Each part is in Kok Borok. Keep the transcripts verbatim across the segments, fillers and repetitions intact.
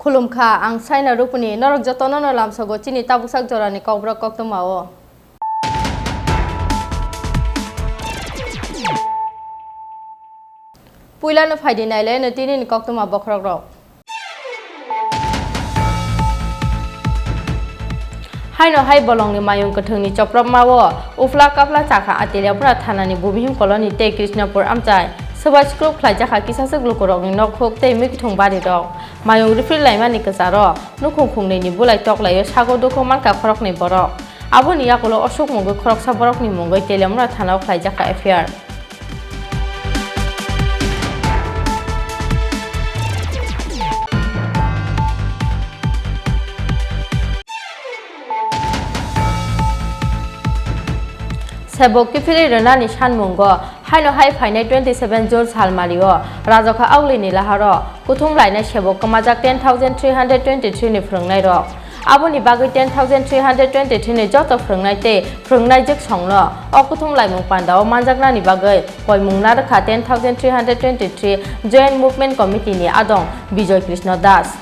Khulumkha, ang Saina Rupuni, norok jotono no lamsogo chini tabuksak jorani kokborok koktwma o. Puilano phaidi nailai no tini ni koktwma bokhorok rok. Haino hai bolongni mayung kwthwngni chopropma o uphla kaphla chakha Teliamura thanani Bhumihim Colony tei Krishnapur amchai swbai swkrup khlaijakha kisaswk lukurokni nokhuk tei mwkhwthwng barirok. Mayung rifri laimani kwcharo nukhung khungnwini bulai toklaio sago dukhu mankha khoroknwi borok. Aboni yakulo osuk mungwi khoroksa borokni mungwi Teliamura thanao khlaijakha F I R. Sebok kiphilwi rwnani sanmungo, haino hai phainai twenty seven June salmario Rajokha Aulini laharo kuthum lainai sebok kwmajak ten thousand three hundred twenty three ni phwrwngnairok. Aboni bagwi ten thousand three hundred twenty three ni joto phwrwngnai tei phwrwngnaijwksongno o kuthum laimung pandao manjaknani bagwi koimung narwkha ten thousand three hundred twenty three Joint Movement Committee ni adong Bijoy Krishna Das.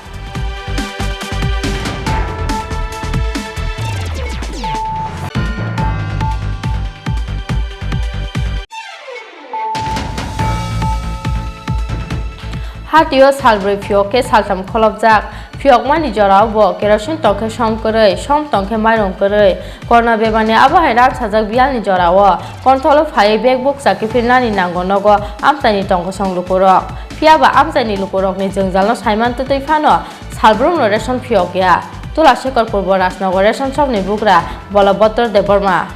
Hatio salbrwi phiyok khe saltham kholopjak. Phiyokmani jorao bo kerosene tongkhe som kwrwi, som tongkhe mairung kwrwi. Corona bebani abo hai ramsajak biyalni jorao kontholo phaiwi bag bukcha kiphilnani nango nogo amchaini tongkosong lukurok. Phiyaba amchaini lukurokni jwngjalno saiman twtwi phano salbrumno ration phiyok ya. Tulasekhor Purbo Rajnagar ration shopni bugra Bolobhadra Debbarma.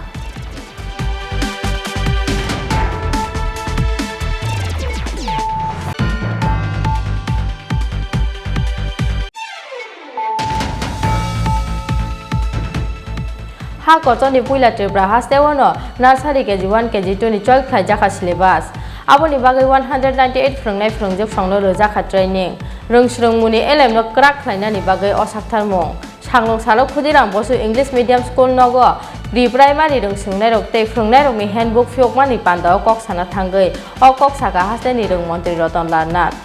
Ha kotorni puila Tripura hasteo no nursery K G one, K G two ni choi khlaijakha syllabus. Aboni bagwi one hundred ninety eight phwrwngnai phwrwngjwksongno rwjakha training. Rwngswrwngmungni elemno kwrak khlainani bagwi o saktharmung. Sanglong salo Khudiram Bosu English Medium School nogo pre-primary rwngswngnairok tei phwrwngnairokni handbook phiyokmani pandao kok sana thangwi o kok sakha hasteni rwng montri Ratan Lal Nath.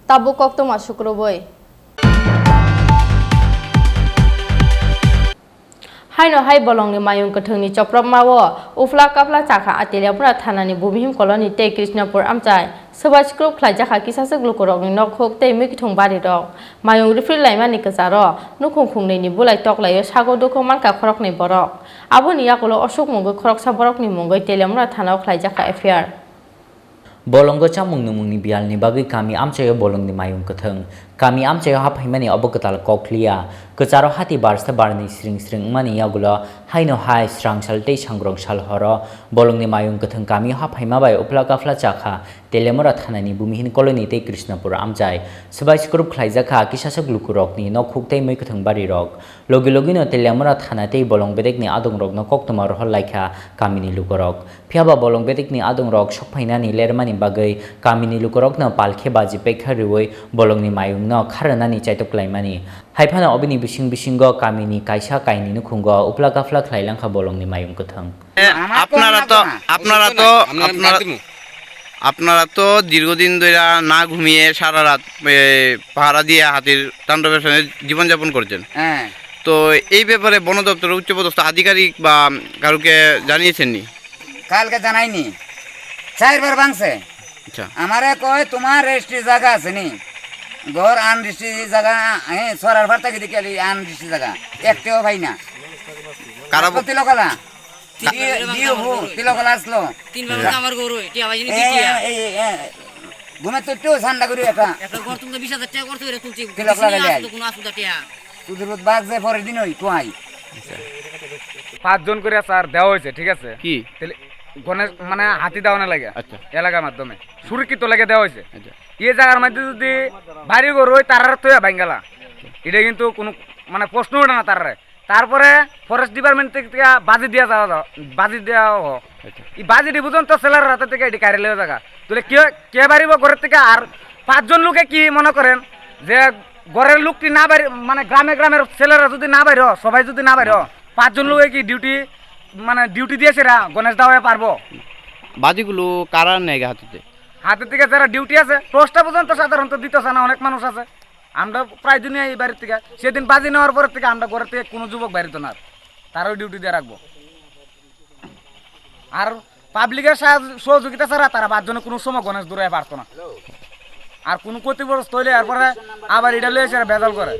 Tabuk koktwma sukrubwi. Haino hai bolongni mayung kwthwngni chopropma o uphla kaphla chakha Teliamura thanani Bhumihim Colony tei Krishnapur amchai. Swbai swkrup khlaijakha kisaswk lukurokni nokhuk tei mwkhwthwng barirok. Mayung rifri laimani kwcharo nukhung khungnwini bulai toklaio sago dukhu mankha khoroknwi borok. Aboni yakulo osuk mungwi khoroksa borokni mungwi Teliamura thanao khlaijakha F I R. Bolongo chamung nwngmungni biyalni bagwi kami amchaio bolongni mayung kwthwng. Kami amchaio haphaimani obo kwtal kok liya. Kwcharo hati barsa barni sring sring wngmani yagulo haino hai srangsal tei sangrongsal horo bolongni mayung kwthwng kamio haphaima bai uphla kaphla chakha Teliamura thanani Bhumihim Colony tei Krishnapur amchai. Swbai swkrup khlaijakha kisaswk lukurokni nokhuk tei mwkhwthwng barirok. Logi logino Teliamura thana tei bolong bedekni adongrokno koktwma rohor laikha kamini lukurok. Phiyaba bolong bedekni adongrok sokphainani lermani bagwi kamini lukurokno palkhe baji pekha rwui bolongni mayungno kharwnani chaitok klaimani. Haiphano obini bising bisingo kamini kaisa kainwi nukhungo uphla kaphla khlai langkha bolongni mayung kwthwng. এ, আমার তো আপনারা আমার তো, তো না। আপনারা তো, আমরা আপনারা, গাড়ি দিব। আপনারা তো দীর্ঘদিন ধরে না ঘুমিয়ে সারা রাত, এ, পাহারা দিয়ে হাতির তাণ্ডবের সঙ্গে জীবনযাপন করছেন। হ্যাঁ। তো এই ব্যাপারে বন দপ্তরের উচ্চপদস্থ আধিকারিক বা কারোকে জানিয়েছেননি? কালকে জানাইনি। চারবার ভাঙছে। আচ্ছা। আমারে কয়, "তোমার রেজিস্ট্রি জায়গা আছে নি?" ঘর আনরেজিস্ট্রি জায়গা, হ্যাঁ, সরার ফার থাকি দেখি আলি আনরেজিস্ট্রি জায়গা। একটাও পাই না। কারা ব- তিলকলা। তিন বার দিও, ভাঙছে আমার গরু। তিলকলা আসলো। তিন বার ভাঙছে আমার গরু, টিয়া পাইছি নি এ, টিয়া? এ, এ, এ, ঘুমে তো একটু ঠান্ডা করি এটা। একটা ঘর তুমি তো বিশ হাজার টাকা খরচ করে তুলছি। তিলকলা দিছি নি, গেলে আসতো আই। কোনো আসুদা টিয়া? সুদূর বাদ যে পরের দিন ওই কুয়াই। পাঁচজন করে স্যার দেওয়া হয়েছে, ঠিক আছে? কি? তাহলে গণেশ মানে হাতি দেওয়া না লাগে আচ্ছা। এলাকার মাধ্যমে সুরক্ষিত লেগে দেওয়া হয়েছে। আচ্ছা। এই জায়গার মধ্যে যদি বাড়ি ঘর হয়, তারার তো বাঙ্গালা, এটা কিন্তু কোনো মানে প্রশ্ন ওঠে না তারারে। তারপরে ফরেস্ট ডিপার্টমেন্ট থেকে থেকে বাজি দিয়া যাওয়া যাও, বাজি দেওয়া হোক। আচ্ছা। এই বাজি ডিভিশন তো সেলার রাতে থেকে এটি কারেলে জায়গা। তাহলে কে কে বাড়িব ঘরের থেকে? আর পাঁচজন লোকে কি মনে করেন যে ঘরের লোকটি না বাইরে, মানে গ্রামে গ্রামের ছেলেরা যদি না বাইরে, সবাই যদি না বাইরে, পাঁচজন লোকে কি ডিউটি, মানে ডিউটি দিয়েছে এরা গণেশ দা হয়ে পারবো? বাজিগুলো কারা নেয় হাতে? হাতে থেকে যারা ডিউটি আছে, দশটা পর্যন্ত সাধারণত দিতেছে না, অনেক মানুষ আছে। আমরা প্রায় দিনই এই বাড়ির থেকে, সেদিন বাজি নেওয়ার পরের থেকে আমরা ঘরের থেকে কোনো যুবক বাইরে তো না, তারাও ডিউটি দিয়ে রাখবো। আর পাবলিকের সাহায্য, সহযোগিতা ছাড়া তারা পাঁচজনে কোনো সময় গণেশ দূরে পারতো না। আর কোনো ক্ষতিগ্রস্ত হইলে এরপরে আবার এটা লয়ে এসে ভেজাল করে।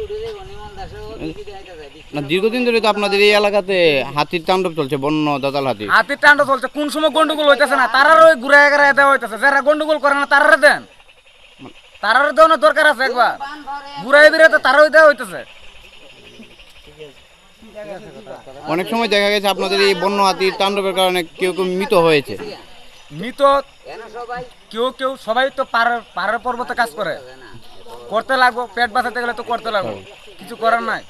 না, দীর্ঘদিন ধরে তো আপনাদের এই এলাকাতে হাতির তাণ্ডব চলছে, বন্য দঁতাল হাতি। হাতির তাণ্ডব চলছে, কোন সময় গন্ডগোল হইতেছে না, তারার ওই ঘুরে এগারে দেওয়া হইতেছে, যারা গন্ডগোল করে না তারারে দেন, তারারে দেওয়ানোর দরকার আছে একবার। ঘুরে এদিকে তো তারাও দেওয়া হইতেছে। অনেক সময় দেখা গেছে আপনাদের এই বন্য হাতির তাণ্ডবের কারণে কেউ কেউ মৃত হয়েছে। মৃত কেউ কেউ, সবাই তো পাহাড়, পাহাড় পর্বতে কাজ করে, করতে লাগবো, পেট বাঁচাতে গেলে তো করতে লাগবো, কিছু করার নাই।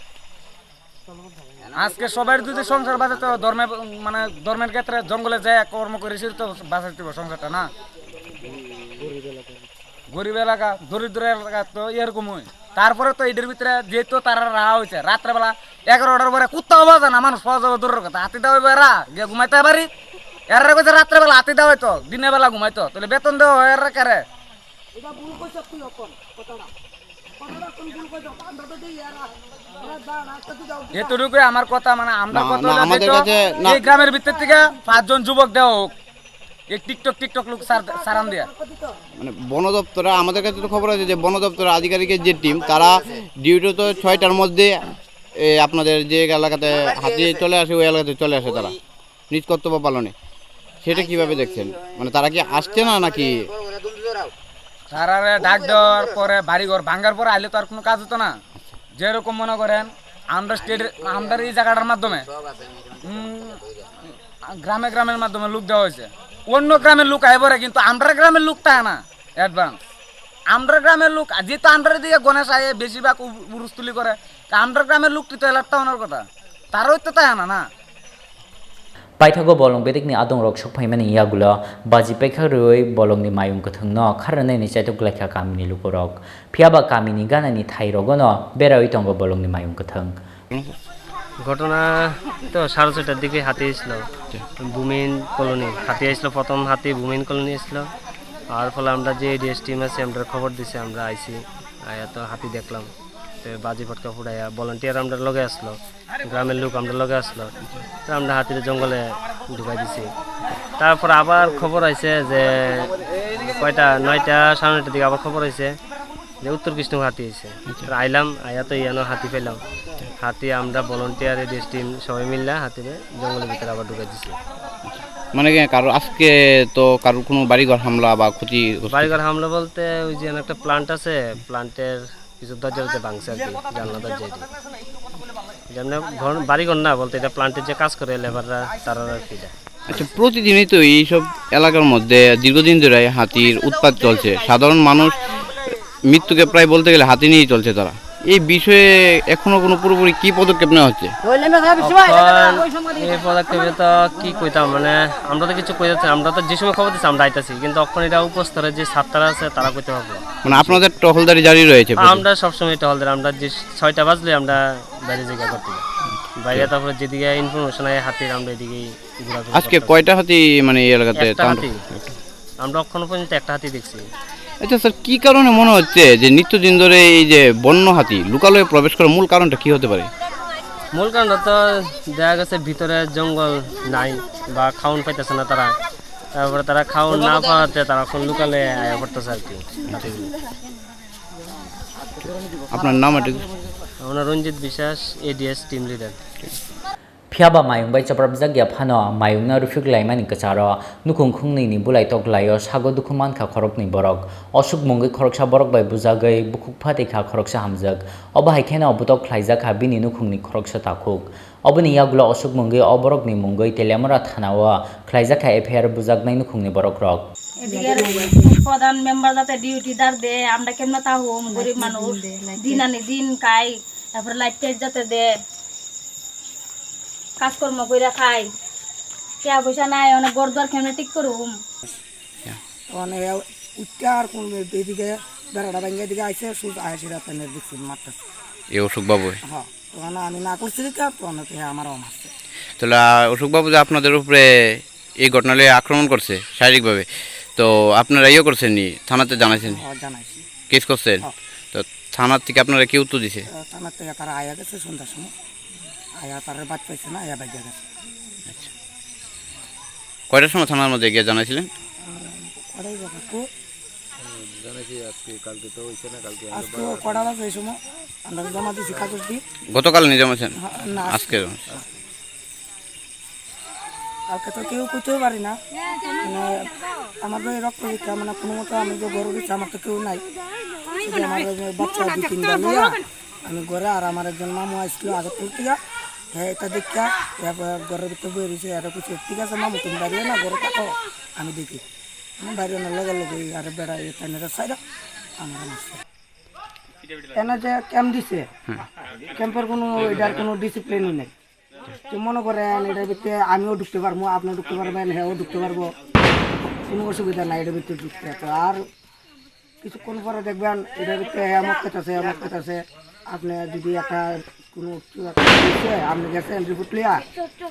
আজকে সবাই যদি সংসার বাঁচাতে হয়, ধর্মে, মানে ধর্মের ক্ষেত্রে জঙ্গলে যায় কর্ম করে, সেটা তো বাঁচাতে হবে সংসারটা, না? গরিব এলাকা, দরিদ্র এলাকা তো এরকমই। তারপরে তো এটার ভিতরে যেহেতু তারা রাখা হয়েছে, রাত্রেবেলা এগারোটার পরে কুত্তাও বাজে না, মানুষ পাওয়া যাবে দূরের কথা। হাতি দেওয়া এরা গিয়ে ঘুমাইতে পারি, এরা কইছে রাত্রেবেলা হাতি দেওয়া হইতো, দিনের বেলা ঘুমাইতো, তাহলে বেতন দেওয়া হয় এরা কারে? এটা ভুল কইছ তুই অখন কথাটা। কথাটা কোন ভুল কইছ? আমরা তো দেই এরা, এরা যা রাস্তা দিয়ে যাও। এতটুকুই আমার কথা, মানে আমরা না, কথা না, হলো আমাদের যেহেতু কাছে না। এই গ্রামের ভিতর থেকে পাঁচজন যুবক দেওয়া হোক, এই টিকটক, টিকটক লোক সার-, সারান দেয়া। মানে বন দপ্তরে, আমাদের কাছে তো খবর আছে যে বন দপ্তরের আধিকারিকের যে টিম, তারা ডিউটি তো ছয়টার মধ্যে, এ, আপনাদের যে এলাকাতে হাতি চলে আসে, ওই এলাকাতে চলে আসে তারা নিজ কর্তব্য পালনে। সেটা কিভাবে দেখছেন? মানে তারা কি আসছে না নাকি? তারারে ডাক দেওয়ার পরে, বাড়িঘর ভাঙ্গার পরে আইলে তো আর কোনো কাজ হতো না। যেরকম মনে করেন, আমরা স্টেট, আমরা এই জায়গাটার মাধ্যমে, উম, গ্রামে গ্রামের মাধ্যমে লোক দেওয়া হয়েছে। অন্য গ্রামের লোক আয় পরে, কিন্তু আমরা গ্রামের লোক তা না অ্যাডভান্স। আমরা গ্রামের লোক, যেহেতু আমরা দিকে গণেশ আয় বেশিরভাগ উ-, উরুস্তুলি করে, তা আমরা গ্রামের লোকটি তো অ্যালার্ট থাকানোর কথা, তারাও তো তাই না, না? Paithago bolong bedekni adongrok sokphaimani yagulo baji paikha rwi bolongni mayung kwthwngno kharnani chaitok glaikha kamini lukurok. Phiyaba kamini ganani thairogono berawi tongo bolongni mayung kwthwng. ঘটনা তো সাড়ে ছয়টার দিকে হাতি এসেছিল, বুমিন কলোনি হাতি এসেছিল। প্রথম হাতি বুমিন কলোনি এসেছিল। আর ফলে আমরা যে এডিএস টিম আছে, আমরা খবর দিছি, আমরা আইছি, আয়া তো হাতি দেখলাম। তো বাজি ফটকা ফুটাইয়া ভলান্টিয়ার আমরা লগে আসলো, গ্রামের লোক আমরা লগে আসলো। তো আমরা হাতিরে জঙ্গলে ঢুকাই দিছি। তারপর আবার খবর আইছে যে কয়টা, নয়টা, সাড়ে নয়টার দিকে আবার খবর আইছে যে উত্তর কৃষ্ণ হাতি আইছে। তো আইলাম, আইয়া তো ইয়ানো হাতি পেলাম। হাতি আমরা ভলান্টিয়ার, এডিএস টিম সবাই মিললা হাতিরে জঙ্গলের ভিতরে আবার ঢুকাই দিছি। মানে কি, কারো আজকে তো কারোর কোনো বাড়িঘর হামলা বা ক্ষতি? বাড়িঘর হামলা বলতে ওই যে একটা প্লান্ট আছে, প্লান্টের কিছু দরজা টরজা ভাঙছে আর কি, জানলা দরজা এটি। যেমনি ঘর, বাড়িঘর না বলতে, এটা প্লান্টের যে কাজ করে লেবাররা, তারা আর কি এটা। আচ্ছা, প্রতিদিনই তো এইসব এলাকার মধ্যে দীর্ঘদিন ধরে হাতির উৎপাত চলছে, সাধারণ মানুষ মৃত্যুকে প্রায় বলতে গেলে হাতি নিয়েই চলছে তারা। এই বিষয়ে এখনো কোনো পুরোপুরি কি পদক্ষেপ নেওয়া হচ্ছে? এখন এই পদক্ষেপে তো কি কইতাম, মানে আমরা তো কিছু কই যাচ্ছি, আমরা তো যে সময় খবর দিচ্ছি আমরা আইতাছি, কিন্তু এখন এটা উপস্তরে যে সাততারা আছে তারা কইতে পারবো। মানে আপনাদের টহলদারি জারি রয়েছে প্রতি? আমরা সবসময় টহলদার, আমরা যে ছয়টা বাজলে আমরা বাইরে জায়গা করতে যাই। বাইরে তারপরে যেদিকে ইনফরমেশন আয় হাতির, আমরা এদিকেই ঘোরাফেরা আজকে করতে কয়টা হাতি মানে এই এলাকাতে একটা তাণ্ডব? হাতি। আমরা এখনো পর্যন্ত একটা হাতি দেখছি। আচ্ছা স্যার, কি কারণে মনে হচ্ছে যে নিত্যদিন ধরে এই যে বন্য হাতি লোকালয়ে প্রবেশ করার মূল কারণটা কি হতে পারে? মূল কারণটা তো দেখা গেছে ভিতরে জঙ্গল নাই বা খাওন পাইতেছে না তারা। তারপরে তারা খাওয়ান না পাওয়াতে তারা এখন লোকালে আয়া পড়তেছে আর কি। আপনার নাম একটু? আমার নাম রঞ্জিত বিশ্বাস, ads team leader. Phiya ba mayung bai choprapjak ya phano, mayungno rwphik laimani kwcharo nukhung khungnwini bulai tok laio, sago dukhu mankha khoroknwi borok. Osuk mungwi khoroksa borok bai bujagwi bukhuk phatwi kha, khoroksa hamjwk. Obo hai kheno butok khlaijak kha bini nukhungni khoroksa takhuk. Oboni yagulo osuk mungwi o borokni mungwi Teliamura thanao khlaijak kha F I R bujaknai nukhungni borokrok. এদিকে প্রধান মেম্বার যাতে ডিউটি দার দে, আমরা কেমন তা হোম গরিব মানুষ, দিন আনি দিন খাই, তারপরে লাইট টাইট যাতে দে, কাজকর্ম কইরা খাই, টিয়া পয়সা নাই, অনেক ঘর দুয়ার কেমনে ঠিক করুম। মানে উত্তর কোন এদিকে বেড়াটা ভেঙে এদিকে আইছে, সুজ আইছে রাতে দেখছি মারতেছে। এই অসুখ বাবু? হ্যাঁ, তখন আমি না করছি কি, তখন তো আমারও মারছে। তাহলে, আহ, অসুখ বাবু যে আপনাদের উপরে এই ঘটনা নিয়ে আক্রমণ করছে শারীরিকভাবে, তো আপনারা ইয়ে করছেন নি, থানাতে জানাইছেন নি? হ্যাঁ, জানাইছি। কেস করছেন? হ্যাঁ। তো থানা থেকে আপনারা কি উত্তর দিছে? তো থানা থেকে তারা আয়া গেছে সন্ধ্যার সময়, আয়া তারা বাদ পাইছে না, আয়া বাইরে গেছে। আচ্ছা, কয়টার সময় থানার মধ্যে গিয়ে জানাইছিলেন? আহ, কটাই বাজে তো? জানাইছি আজকে, কালকে তো হইছে না, কালকে আমরা আজকে কটা বাজে এই সময় আমরা জমা দিছি কাগজ দিয়ে। গতকাল নিয়ে জমাইছেন? হ্যাঁ, না, আজকে। আজকে। কালকে তো কেউ করতেও পারি না, মানে, আমাদের এই রক্ত ভিক্ষা, মানে, কোনো মতো আমি যে গরু দিচ্ছি, আমার তো কেউ নাই। শুধু আমার ওই যে বাচ্চা দুই তিনটা লইয়া আমি ঘরে, আর আমার একজন মামু আসছিল আগরতলা থেকে, হ্যাঁ, এটা দেখা, এরপর ঘরের ভিতরে বই রয়েছে, এরা কিছু, "ঠিক আছে মামু, তুমি বাইরে না, ঘরে থাকো, আমি দেখি।" আমি বাইরে না, লগে লগে আর বেড়া এটা নেতা সাইডা আমার মারছে। এনে যে ক্যাম্প দিছে, ক্যাম্পের কোনো, এটার কোনো ডিসিপ্লিনই নেই। তো মনে করেন এটার ভিতরে আমিও ঢুকতে পারবো, আপনিও ঢুকতে পারবেন, হ্যাঁও ঢুকতে পারবো, কোনো অসুবিধা নাই এটার ভিতরে ঢুকতে। তো আর কিছুক্ষণ পরে দেখবেন এটার ভিতরে হ্যাঁ মদ খেতেছে, হ্যাঁ মদ খেতেছে। আপনি যদি একটা কোনো কিছু একটা হয়েছে, আপনি গেছেন রিপোর্ট লিয়া,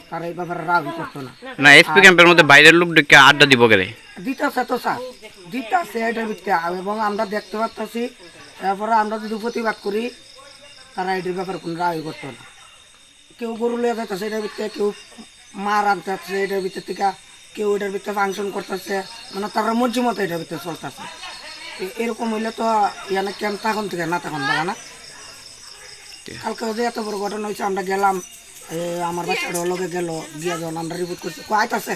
তারা এই ব্যাপারে রাজি করতো না। না, এসপি আর ক্যাম্পের মধ্যে বাইরের লোক ঢুকে আড্ডা দিব গেলে? দিতেছে তো স্যার, দিতেছে এটার ভিতরে, এবং আমরা দেখতে পাচ্ছি, তারপরে আমরা যদি প্রতিবাদ করি, তারা এটার ব্যাপারে কোনো রাজি করতো না। কেউ গরু লইয়া যাইতেছে এটার ভিতরে, কেউ মার আনতেছে এটার ভিতর থেকে, কেউ এটার ভিতরে ফাংশন করতেছে, মানে তারা মর্জি মতো এটার ভিতরে চলতেছে। এ-, এরকম হইলে তো ইয়ানে কেন তখন থেকে না তখন বলা না। ঠিক। কালকে যে এত বড় ঘটনা হয়েছে, আমরা গেলাম, এ, আমার বাচ্চাটা লগে গেল, গিয়া যখন আমরা রিপোর্ট করছি, কো আইতাছে,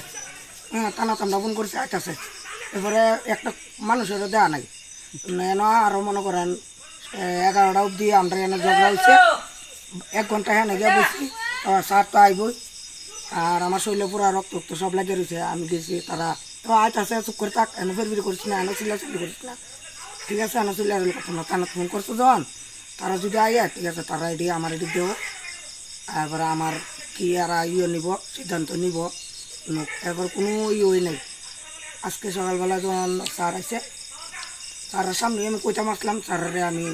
হ্যাঁ, থানা তো আমরা ফোন করছি, আইতাছে। এরপরে একটা মানুষেরও দেয়া নাই। মানে এনে আরো মনে করেন, এ, এগারোটা অবধি আমরা এনে ঝগড়া হয়েছে, এক ঘন্টা এনে গিয়ে বসছি, আবার স্যার তো আইবই। আর আমার শরীরে পুরা রক্ত রক্ত সব লেগে রয়েছে। আমি গেছি, তারা তো আইতাছে, চুপ করে থাক, এনে ফেরফিরি করিস না, এনে চিল্লাচিল্লি করিস না, ঠিক আছে? এনে চিল্লাচিল্লি করতাম না, থানা ফোন করছো যখন, তারা যদি আইয়া, ঠিক আছে, তারা এটি আমার এটি দেবো, তারপরে আমার কি এরা ইয়ে নিব, সিদ্ধান্ত নিব, নুক, এবার কোনো ইয়ে নেই। আজকে সকালবেলা যখন স্যার আইছে, স্যারের সামনে আমি কইতাম আসলাম, স্যারের আমি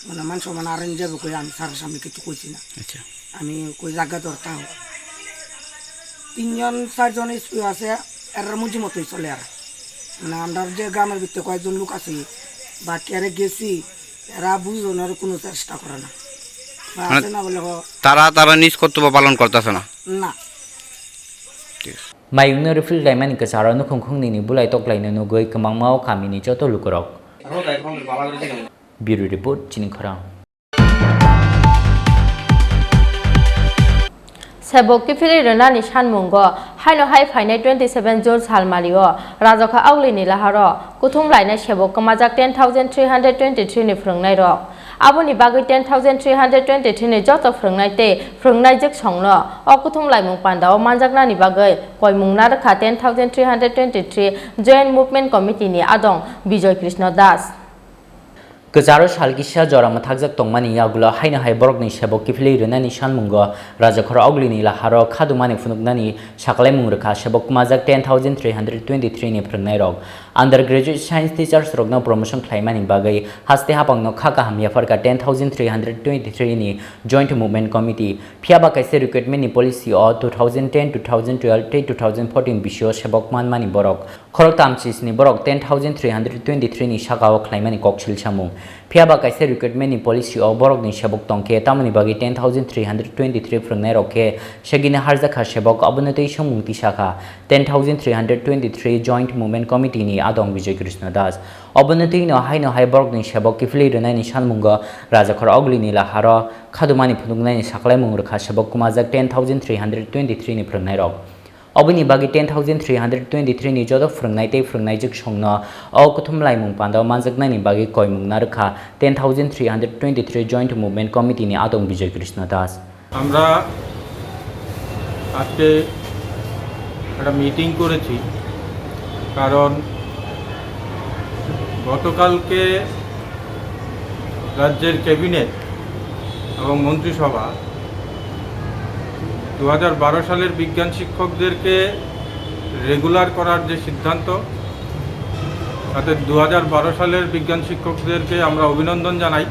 মানে মান সম্মান আর যাবে কই, আমি স্যারের সামনে কিছু কইছি না। আচ্ছা। আমি কই জায়গা দরকার। তিনজন চারজন এসপি আছে, এরার মধ্যে মতোই চলে আর। মানে আমরা যে গ্রামের ভিতরে কয়েকজন লোক আছি বা কেরে গেছি, এরা বুঝানোর কোনো চেষ্টা করে না। বা মানে আছে না বলে হ- তারা, তারা নিজ কর্তব্য পালন করতেছে না। না। ঠিক আছে। Mayungno rwphil laimani kwcharo nukhung khungnwini bulai toklaino nugwi kwmangma o kamini joto lukurok. Bureau Report, Chini Khorang. Sebok kiphilwi rwnani sanmungo haino hai phainai twenty seven June salmario Rajakha Augli ni laharo kuthum lainai sebok kwmajak ten thousand three hundred twenty three ni phwrwngnairok. Aboni bagwi ten thousand three hundred twenty three ni joto phwrwngnai tei phwrwngnai jwksongno o kuthum laimung pandao manjaknani bagwi koimung narwkha ten thousand three hundred twenty three Joint Movement Committee ni adong Bijoy Krishna Das. Kwcharo sal kisa jora mwthakjak tongmani yagulo haino hai borokni sebok kiphilwi rwnani sanmungo Rajakhor Augli ni laharo khadumani phunuknani saklaimung rwkha sebok kwmajak ten thousand three hundred twenty three ni phwrwngnairok. Undergraduate Science teachers rokno promotion khlaimani bagwi haste hapangno kha kaham yapharkha ten thousand three hundred twenty three ni Joint Movement Committee. Phiyaba kaisa recruitment ni policy o two thousand ten, two thousand twelve tei two thousand fourteen bisio sebok manmani borok. Khoroktham chisni borok ten thousand three hundred twenty-three ni saka o khlaimani koksil samung. Phiya ba kaisa recruitment ni policy o borok ni sebok tong khe, tamoni bagwi ten thousand three hundred twenty-three phrwngnai rok khe segini harjakha sebok, obono twi samung tisa kha ten thousand three hundred twenty-three Joint Movement Committee ni adong Bijoy Krishna Das. Obono twi no hai no hai borok ni sebok kiphilwi rwnai ni sanmungo Rajakhor Ogli ni laharo khadumani phunuknai ni saklaimung rwkha sebok kwmajak ten thousand three hundred twenty-three ni phrwngnai rok. Oboni bagwi ten thousand three hundred twenty-three ni joto phrwngnai tei phrwngnaijwk songno o kuthum laimung pandao manjaknani bagwi koimung narwkha ten thousand three hundred twenty-three Joint Movement Committee ni adong Bijoy Krishna Das. আমরা আজকে একটা মিটিং করেছি, কারণ গতকালকে রাজ্যের ক্যাবিনেট এবং মন্ত্রিসভা দু হাজার বারো সালের বিজ্ঞান শিক্ষকদেরকে রেগুলার করার যে সিদ্ধান্ত, তাতে দু হাজার বারো সালের বিজ্ঞান শিক্ষকদেরকে আমরা অভিনন্দন জানাই।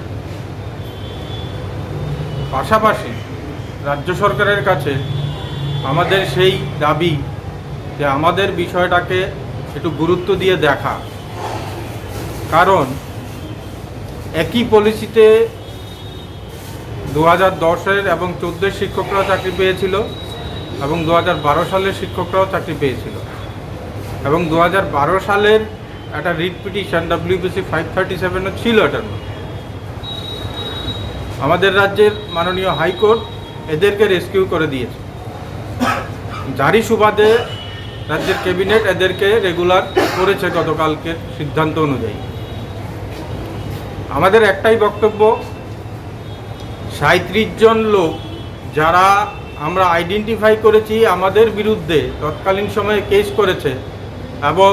পাশাপাশি রাজ্য সরকারের কাছে আমাদের সেই দাবি যে আমাদের বিষয়টাকে একটু গুরুত্ব দিয়ে দেখা, কারণ একই পলিসিতে দু হাজার দশের এবং চোদ্দোর শিক্ষকরাও চাকরি পেয়েছিল এবং দু হাজার বারো সালের শিক্ষকরাও চাকরি পেয়েছিল এবং দু হাজার বারো সালের একটা writ petition WBC five thirty সেভেনও ছিল এটার মধ্যে। আমাদের রাজ্যের মাননীয় হাইকোর্ট এদেরকে রেস্কিউ করে দিয়েছে, যারই সুবাদে রাজ্যের ক্যাবিনেট এদেরকে রেগুলার করেছে গতকালকের সিদ্ধান্ত অনুযায়ী। আমাদের একটাই বক্তব্য, সাঁইত্রিশ জন লোক যারা আমরা আইডেন্টিফাই করেছি আমাদের বিরুদ্ধে তৎকালীন সময়ে কেস করেছে এবং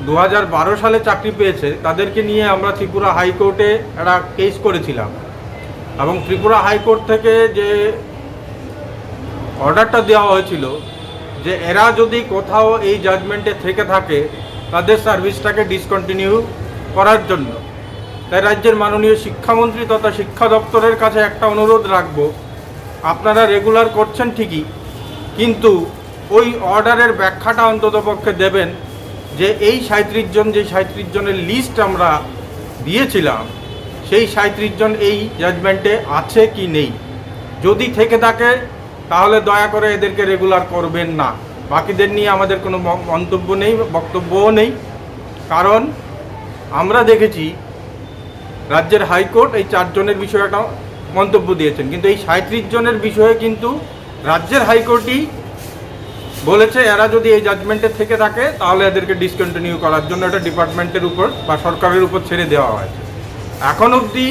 দু হাজার বারো সালে চাকরি পেয়েছে, তাদেরকে নিয়ে আমরা ত্রিপুরা হাইকোর্টে একটা কেস করেছিলাম এবং ত্রিপুরা হাইকোর্ট থেকে যে অর্ডারটা দেওয়া হয়েছিল যে এরা যদি কোথাও এই জাজমেন্টে থেকে থাকে, তাদের সার্ভিসটাকে ডিসকন্টিনিউ করার জন্য। তাই রাজ্যের মাননীয় শিক্ষামন্ত্রী তথা শিক্ষা দপ্তরের কাছে একটা অনুরোধ রাখবো, আপনারা রেগুলার করছেন ঠিকই, কিন্তু ওই অর্ডারের ব্যাখ্যাটা অন্ততপক্ষে দেবেন যে এই সাঁইত্রিশ জন, যে সাঁইত্রিশ জনের লিস্ট আমরা দিয়েছিলাম, সেই সাঁইত্রিশ জন এই জাজমেন্টে আছে কি নেই। যদি থেকে থাকে, তাহলে দয়া করে এদেরকে রেগুলার করবেন না। বাকিদের নিয়ে আমাদের কোনো ম-, মন্তব্য নেই, বক্তব্যও নেই। কারণ আমরা দেখেছি রাজ্যের হাইকোর্ট এই চারজনের বিষয়ে একটা মন্তব্য দিয়েছেন, কিন্তু এই সাঁইত্রিশ জনের বিষয়ে কিন্তু রাজ্যের হাইকোর্টই বলেছে এরা যদি এই জাজমেন্টে থেকে থাকে তাহলে এদেরকে ডিসকন্টিনিউ করার জন্য এটা ডিপার্টমেন্টের উপর বা সরকারের উপর ছেড়ে দেওয়া হয়েছে। এখন অবধি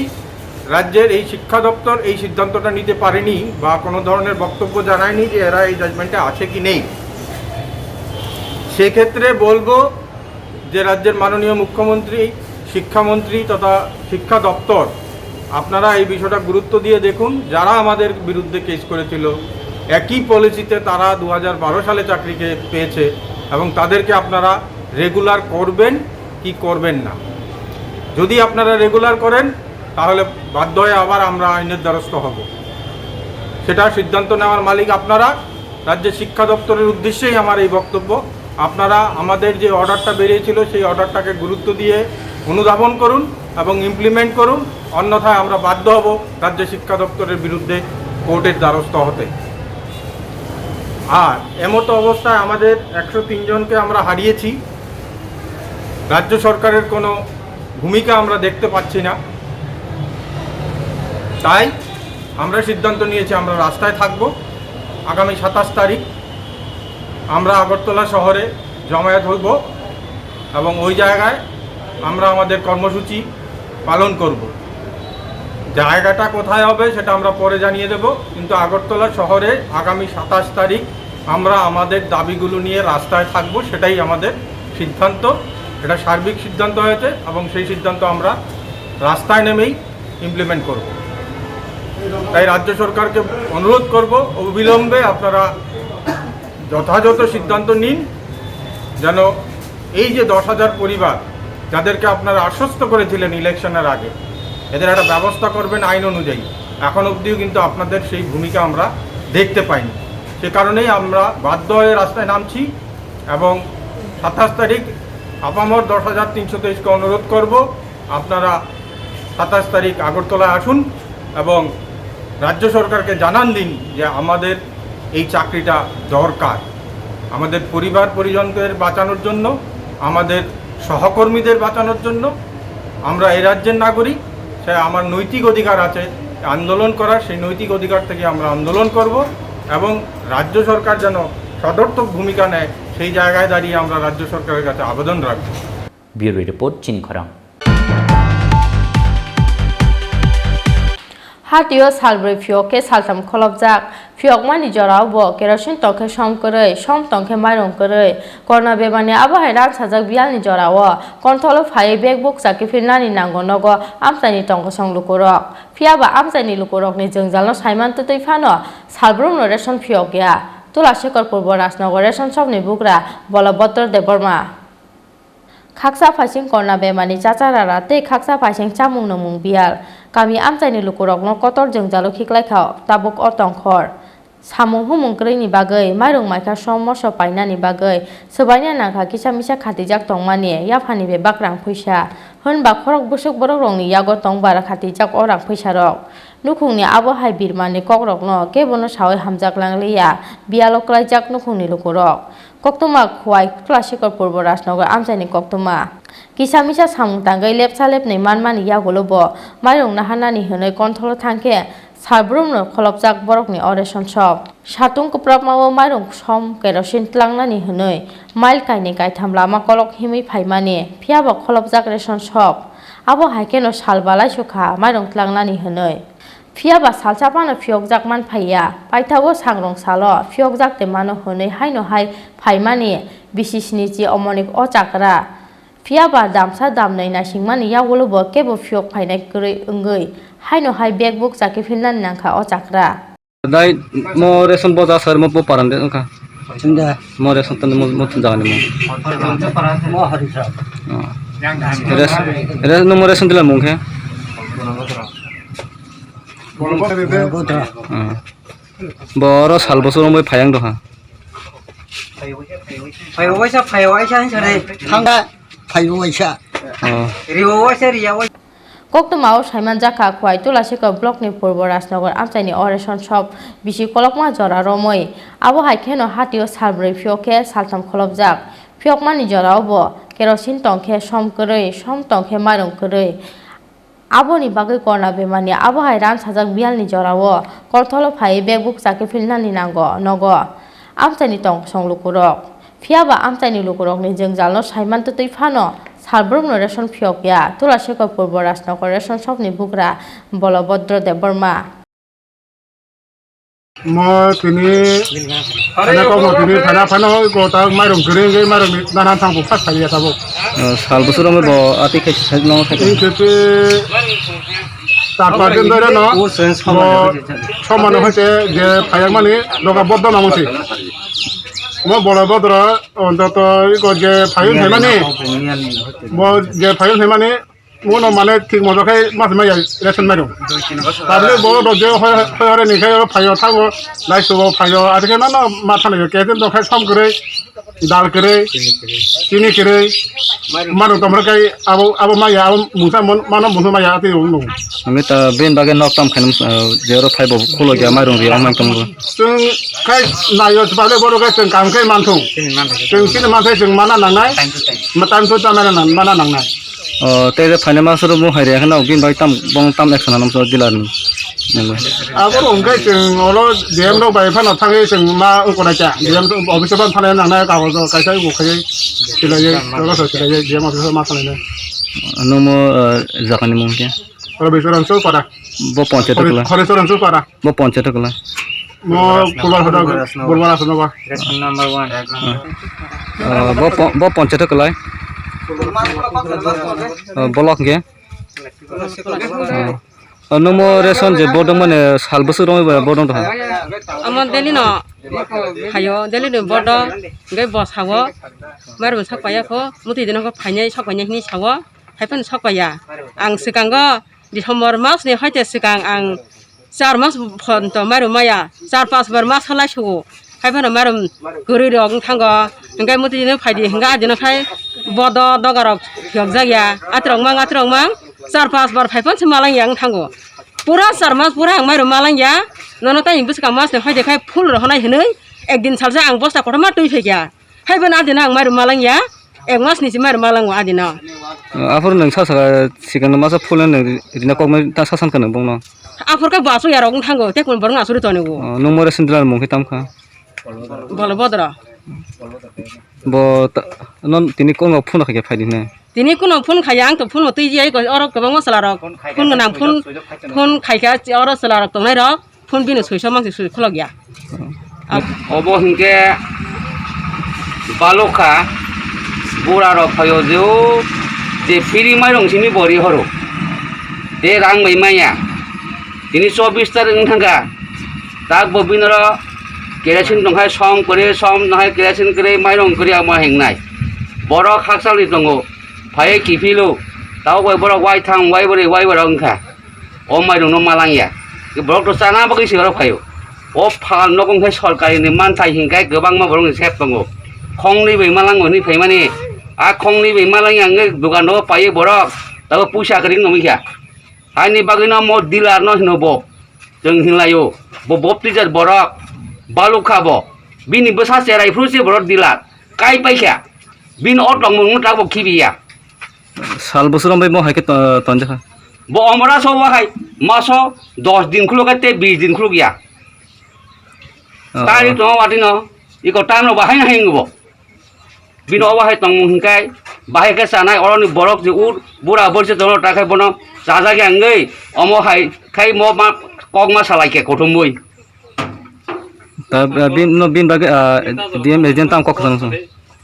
রাজ্যের এই শিক্ষা দপ্তর এই সিদ্ধান্তটা নিতে পারেনি বা কোনো ধরনের বক্তব্য জানায়নি যে এরা এই জাজমেন্টে আছে কি নেই। সেক্ষেত্রে বলবো যে রাজ্যের মাননীয় মুখ্যমন্ত্রী, শিক্ষামন্ত্রী তথা শিক্ষা দপ্তর, আপনারা এই বিষয়টা গুরুত্ব দিয়ে দেখুন। যারা আমাদের বিরুদ্ধে কেস করেছিল, একই পলিসিতে তারা দু হাজার বারো সালে চাকরিকে পেয়েছে এবং তাদেরকে আপনারা রেগুলার করবেন কি করবেন না। যদি আপনারা রেগুলার করেন, তাহলে বাধ্য হয়ে আবার আমরা আইনের দ্বারস্থ হব। সেটা সিদ্ধান্ত নেওয়ার মালিক আপনারা। রাজ্যের শিক্ষা দপ্তরের উদ্দেশ্যেই আমার এই বক্তব্য। আপনারা আমাদের যে অর্ডারটা বেরিয়েছিল, সেই অর্ডারটাকে গুরুত্ব দিয়ে অনুধাবন করুন এবং ইমপ্লিমেন্ট করুন, অন্যথায় আমরা বাধ্য হব রাজ্য শিক্ষা দপ্তরের বিরুদ্ধে কোর্টের দ্বারস্থ হতে। আর এমতো অবস্থায় আমাদের একশো তিন জনকে আমরা হারিয়েছি। রাজ্য সরকারের কোনো ভূমিকা আমরা দেখতে পাচ্ছি না। তাই আমরা সিদ্ধান্ত নিয়েছি আমরা রাস্তায় থাকব। আগামী সাতাশ তারিখ আমরা আগরতলা শহরে জমায়েত হব এবং ওই জায়গায় আমরা আমাদের কর্মসূচি পালন করব। জায়গাটা কোথায় হবে সেটা আমরা পরে জানিয়ে দেব, কিন্তু আগরতলা শহরে আগামী সাতাশ তারিখ আমরা আমাদের দাবিগুলো নিয়ে রাস্তায় থাকব, সেটাই আমাদের সিদ্ধান্ত। এটা সার্বিক সিদ্ধান্ত হয়েছে এবং সেই সিদ্ধান্ত আমরা রাস্তায় নেমেই ইমপ্লিমেন্ট করব। তাই রাজ্য সরকারকে অনুরোধ করব, অবিলম্বে আপনারা যথাযথ সিদ্ধান্ত নিন, যেন এই যে দশ হাজার পরিবার, যাদেরকে আপনারা আশ্বস্ত করেছিলেন ইলেকশনের আগে, এদের একটা ব্যবস্থা করবেন আইন অনুযায়ী, এখন অবধিও কিন্তু আপনাদের সেই ভূমিকা আমরা দেখতে পাইনি। সে কারণেই আমরা বাধ্য হয়ে রাস্তায় নামছি এবং সাতাশ তারিখ আপামর দশ হাজার তিনশো তেইশকে অনুরোধ করব, আপনারা সাতাশ তারিখ আগরতলায় আসুন এবং রাজ্য সরকারকে জানান দিন যে আমাদের এই চাকরিটা দরকার, আমাদের পরিবার পরিজনদের বাঁচানোর জন্য, আমাদের সহকর্মীদের বাঁচানোর জন্য। আমরা এই রাজ্যের নাগরিক, তাই আমার নৈতিক অধিকার আছে আন্দোলন করার। সেই নৈতিক অধিকার থেকে আমরা আন্দোলন করব এবং রাজ্য সরকার যেন সদর্থক ভূমিকা নেয়, সেই জায়গায় দাঁড়িয়ে আমরা রাজ্য সরকারের কাছে আবেদন রাখব। Bureau Report, Chini Khorang. Hatio salbrwi phiyok khe saltham kholopjak. Phiyokmani jorao bo kerosene tong khe som kwrwi, som tong khe mairung kwrwi. Corona bemani abo hai ransajak biyalni jorao kontholo phaiwi bag bukcha kiphilnani nango nogo amchaini tongkosong lukurok. Phiyaba amchaini lukurokni jwngjalno saiman twtwi phano salbrumno ration phiyok ya. Tulasekhor Purbo Rajnagar ration shopni bugra Bolobhodro Debbarma. Khaksa phaising corona bemani chacha rara tei khaksa phaising chamung nwngmung biyal. Kami amchaini lukurokno kotor jwngjalo khiklaikha tabuk o tongkhor. Samung humung kwrwini bagwi, mairung maikha som moso painani bagwi swbaina nangkha kisa misa khatijak tongmani yaphani bebak rang phuisa. Hwnba khorok bwswk borokrokni yago tongbar khatijak o rang phuisarok. Nukhungni abo hai birmani kokrokno kebono sawi hamjak langliya, biyalo klaijak nukhungni lukurok. Koktwma Khowai Tulasekhor Purbo Rajnagar amchaini koktwma. Kisa misa samung tangwi lepsa lepnwi manmani yagulo bo mairung naharnani hwnwi kontholo thangkhe salbrumno kholopjak borokni o ration shop. Satung kwprapmao mairung som kerosene tlangnani hwnwi mile kainwi kaitham lama kolok himwi phaimani, phiyaba kholopjak ration shop. Abo hai kheno sal balai sukha mairung tlangnani hwnwi. Phiyaba salsa phano phiyokjak man phaiya, paithago sangrong salo phiyokjak tei mano hwnwi haino hai phaimani bisi sinichi omonik o chakra. Phiyaba damsa damnwi naisingmani yagulo bo kebo phiyok phainai kwrwi wngwi haino hai bag bukcha kiphilnani nangkha o chakra. Dai mo ration boja sar mo bo paran de wngkha. Sunda. Mo ration tan mo mo tun jagani mo. Mo hari sa. Oh. Res res no mo ration dila mung khe. Bodra. Oh. Bo oro sal bosor mo phayang doha. Phaibo waisa, phaibo waisa hinsa re. Thangda, phaibo waisa. Oh. Ribo waisa, riya waisa. Koktwmao saimanjakha Khowai Tulasekhor blockni Purbo Rajnagar amchaini o ration shop bisi kolokma jora romwi. Abo hai kheno hatio salbrwi phiyok khe saltham kholopjak. Phiyokmani jorao bo kerosene tong khe som kwrwi, som tong khe mairung kwrwi. Aboni bagwi corona bemani abo hai ransajak biyalni jorao kontholo phaiwi bag bukcha kiphilnani nango nogo amchaini tongkosong lukurok. Phiyaba amchaini lukurokni jwngjalno saiman twtwi phano salbrumno ration phiyok ya Tulasekhor Purbo Rajnagar ration shopni bugra Bolobhodro Debbarma. Mo tini phaina kok mo tini phaina phaina hoi ko ta mairung kwrwi wngwi mairung ni nana thang bo first thang ya tabuk. Oh, sal bwswk romwi bo ati khai khai no khai. Tini tete char panch din dhore no bo somano hoite je phayang mani doga boddo namo si. Mo Bolobhodro ontoto iko je phayung phaimani bo je phayung phaimani Uno mane thik moto khe mas maya ration mairum. Public bo rok je hoi hoi hore ni khe phaio thango, lai subo phaio, ati khe mano ma thalaio, khe tin do khai som kwrwi, dal kwrwi, chini kwrwi, mano tomro kai abo abo maya, abo mungsa mon mano mungsa maya ati ung nung. Ami ta bin bagwi nok tam khainam, eh, je oro phai bo khulo gya mairum ri ong nang tongo. Chwng khai naio, public bo rok khai chwng kam khai man thung. Chwng chini man thai chwng mana nangnai. Ma time to ta mana nang, mana nangnai. O, tei je phaina ma suru bo hai re kheno bin bai tam bong tam action anam so dealer ni. Nangwi. Abo rong khe chwng oro D M rok bai phano thangwi chwng ma ukora cha. D M office ban thana nangnai kagoj kaisa uko khai. Silai, oro so silai, D M office ma thana. Nungmo, eh, jagani mung khe? Oro Biswaran Chowpara. Bo panchayat Khore-, kla. Khoresoran Chowpara. Bo panchayat kla. Mo Purbo Rajnagar. Purbo Rajnagar. Ration number one. Ah, bo po-, bo panchayat kla. Ah, block ge. Ah. Ah, nungmo ration je bodong mane sal bwswk romwi bodong tongha. Amo daily no phaio, daily no bodong, hwnkhe bo sao, mairum sok paiya kho, muti dino kho phainai sok painai hinwi sao, hai phano sok paiya. Ang swkango December mas ni hoite swkang ang char mas phonto mairum maya, char pas bar mas halai sugo. Hai phano mairum kwrwi rok wng thango. Hingke muti jino phaidi hingke adino khai bodo doga rok phiyok jak ya. Atrok mang, atrok mang. Char pas bar phai phano se malang ya wng thango. Pura char mas pura ang mairum malang ya. Nono tei bwskang mas ni phaidi khai full rohonai hinui. Ekdin salsa ang bosta kotorma twi phai kha. Hai phano adino ang mairum malang ya. Ek mas ni se mairum malang o adino. Aphuru nwng sa saka sikang masa full nwng rina kokmai ta sasan kha nwng bongno. Aphuru khe bo asuk ya rok wng thango. Tei kun borok asuri toni o. Nwng more sindila mung khe tam kha. Bolo bodro. Bo ta-, non tini kono phone khaikhe phaidi hwnwi. Tini kono phone khaiya, ang to phone twi jai ko, oro kwbangma chwla rok phone gwnang, phone, phone khaikha, oro chwla rok tongnai rok phone bini swiso mangsi swi khulok ya. Obo hinkhe balokha bura rok phaio je o je free mairong simi bori horo. Te rang bai maya. Tini chobbish tarik wng thangkha. Tak bo binoro kerosene tongkhai som kwrwi, som tongkhai kerosene kwrwi, mairong kwrwi amo hingnai. Borok hakchalni tongo. Phaiwi kiphilo. Tabuk bai borok waitham, waibrwi, waibrok wngkha. O mairokno malangya. Borok to chana bagwi se oro phaio. O pha nogo wngkhe sorkarini manthai hinkhai kwbangma borokni sep tongo. Khongnwi bai malango hinwi phaimani. A khongnwi bai malangya wngwi dogano paiwi borok. Tabuk puisa kwrwi wngwi kha. Haini bagwino mo dealer no hino bo. Chwng hinlaio. Bo baptizer borok. Balukha bo. Bini bwsa cherai phuru se borok dealer. Kai paikha. Bini o tongmung no tabuk khibiya. Sal bosor bai mo hai khe to-, tonjakha. Bo omora so wahai maso dos din khuluk te bis din khuluk ya. Oh. Tari to watino. Iko tam no bahai na hingo bo. Bini obo hai tongmung hinkai, bahai khe chanai oroni borok je ur, bura borsi tongo, ta khai bono chajak ya wngwi, omo hai khai mo ma kok ma salai khe kuthumwi. Ta, ah, bin, no, bin bagwi, ah, D M agent tam kok kwchang song.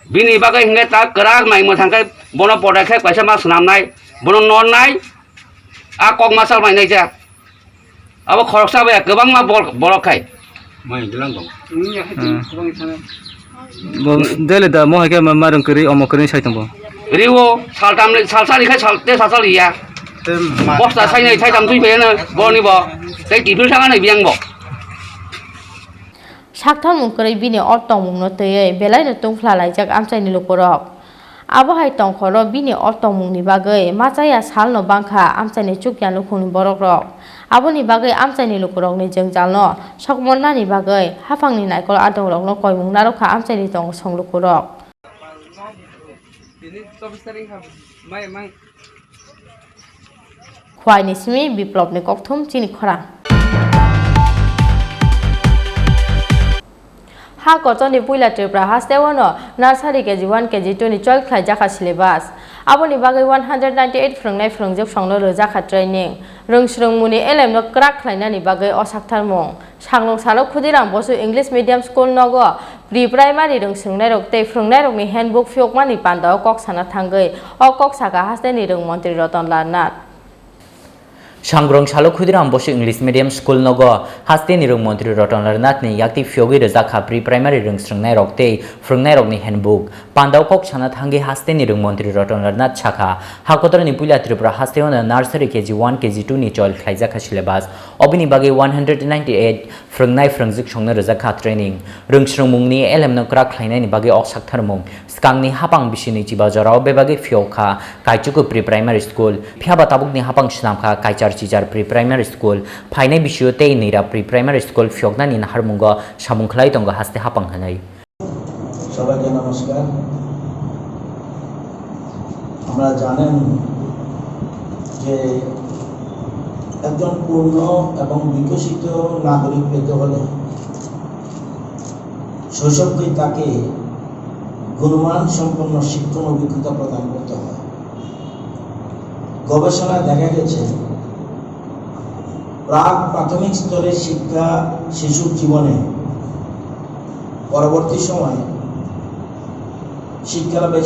Bini bagwi hingai ta kwrak nai mwthang khai bono podai khai kaisa ma swnamnai, bono nornai, a kok ma salmai nai ja. Abo khoroksa bai kwbangma bol-, borok khai. Mai dilang dong. Hmm. Bo daily da mo hai khe ma-, mairung kwrwi, omo kwrwi sai tongo. Riwo saltam le, salsa rikhai sal, te salsa riya. Bosta sainai saitam twi phaiya na, boni bo. Tei kiphil thanga nai biyang bo. Sakthar mung kwrwi bini o tongmungno twiwi belaino tungphla laijak amchaini lukurok. Abo hai tongkhoro bini o tongmungni bagwi machaya salno bangkha amchaini chukya nukhungni borokrok. Aboni bagwi amchaini lukurokni jwngjalno sokmonnani bagwi haphangni naikol adongrokno koimung narwkha amchaini tong song lukurok. Khwaini simi Biplopni kokthum chini khorang. Ha kotorni puila Tripura hasteo no nursery K G one, K G two ni chol khlaijakha syllabus. Aboni bagwi one hundred ninety eight phwrwngnai phwrwngjwk songno rwjakha training. Rwngswrwngmungni elemno kwrak khlainani bagwi o saktharmung. Sanglong salo Khudiram Bosu English Medium School nogo pre-primary rwngswrwngnairok tei phwrwngnairokni handbook phiyokmani pandao kok sana thangwi o kok sakha hasteni rwng montri Roton Lal Nath. Sangrong salo Khudiram Bosu English Medium School nogo hasteni rwng montri Roton Lal Nathni yakti phiyogwi rwjakha pre-primary rwngswrwngnairok tei phwrwngnairokni handbook. Pandao kok sana thangwi hasteni rwng montri Roton Lal Nath sakha, ha kotorni puila Tripura hasteo no nursery K G one, K G two ni chol khlaijakha syllabus. Obini bagwi one hundred ninety eight phwrwngnai phwrwngjwk songno rwjakha training. Rwngswrwngmungni elemno kwrak khlainaini bagwi ok saktharmung. Swkangni hapang bisini chiba jorao bebagwi phiyok kha Kaichuku Pre-Primary School. Phiyaba tabukni hapang swnam kha Kaichar Chichar Pre-Primary School. Phainai bisio tei Nira Pre-Primary School phiyoknani naharmungo samung khlai tongo haste hapang hwnwi. সবাইকে নমস্কার। আমরা জানেন যে একজন পূর্ণ এবং বিকশিত নাগরিক পেতে হলে শৈশবকেই তাকে গুণমান সম্পন্ন শিক্ষণ অভিজ্ঞতা প্রদান করতে হয়। গবেষণায় দেখা গেছে, প্রাক প্রাথমিক স্তরের শিক্ষা শিশুর জীবনে পরবর্তী সময়ে শিক্ষা লাভে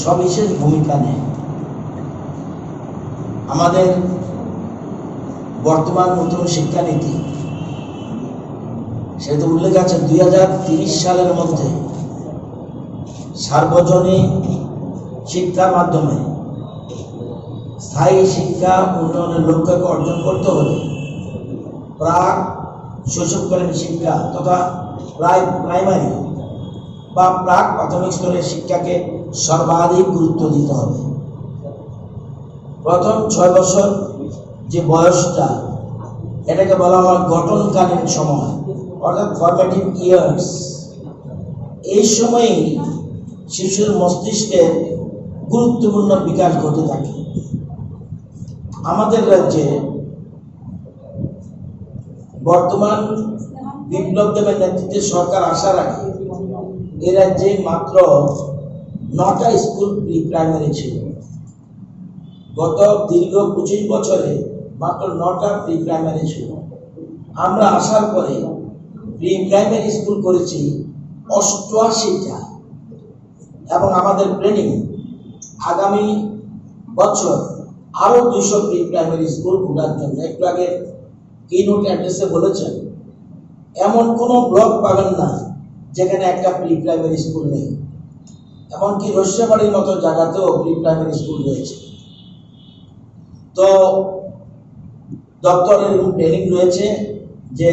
সবিশেষ ভূমিকা নেয়। আমাদের বর্তমান নতুন শিক্ষানীতি, সেটা উল্লেখ আছে, দুই হাজার তিরিশ সালের মধ্যে সার্বজনীন শিক্ষার মাধ্যমে স্থায়ী শিক্ষা উন্নয়নের লক্ষ্যকে অর্জন করতে হলে প্রাক শৈশবকালীন শিক্ষা তথা প্রায় প্রাইমারি বা প্রাক প্রাথমিক স্তরের শিক্ষাকে সর্বাধিক গুরুত্ব দিতে হবে। প্রথম ছয় বছর যে বয়সটা, এটাকে বলা হয় গঠনকালীন সময়, অর্থাৎ ফরমেটিভ ইয়ার্স। এই সময়েই শিশুর মস্তিষ্কের গুরুত্বপূর্ণ বিকাশ ঘটে থাকে। আমাদের রাজ্যে বর্তমান বিপ্লব দেবের নেতৃত্বে সরকার আসার আগে এ রাজ্যে মাত্র নটা স্কুল প্রি প্রাইমারি ছিল। গত দীর্ঘ পঁচিশ বছরে মাত্র নটা প্রি প্রাইমারি ছিল। আমরা আসার পরে প্রি প্রাইমারি স্কুল করেছি অষ্টআশিটা, এবং আমাদের প্ল্যানিং আগামী বছর আরো দুইশো প্রি প্রাইমারি স্কুল খোলার জন্য। একটু আগে কিনোট অ্যাড্রেসে বলেছেন, এমন কোনো ব্লক পাবেন না যেখানে একটা প্রি প্রাইমারি স্কুল নেই। এমনকি রসিয়াবাড়ির মতো জায়গাতেও প্রি প্রাইমারি স্কুল রয়েছে। তো দপ্তরের প্ল্যানিং রয়েছে যে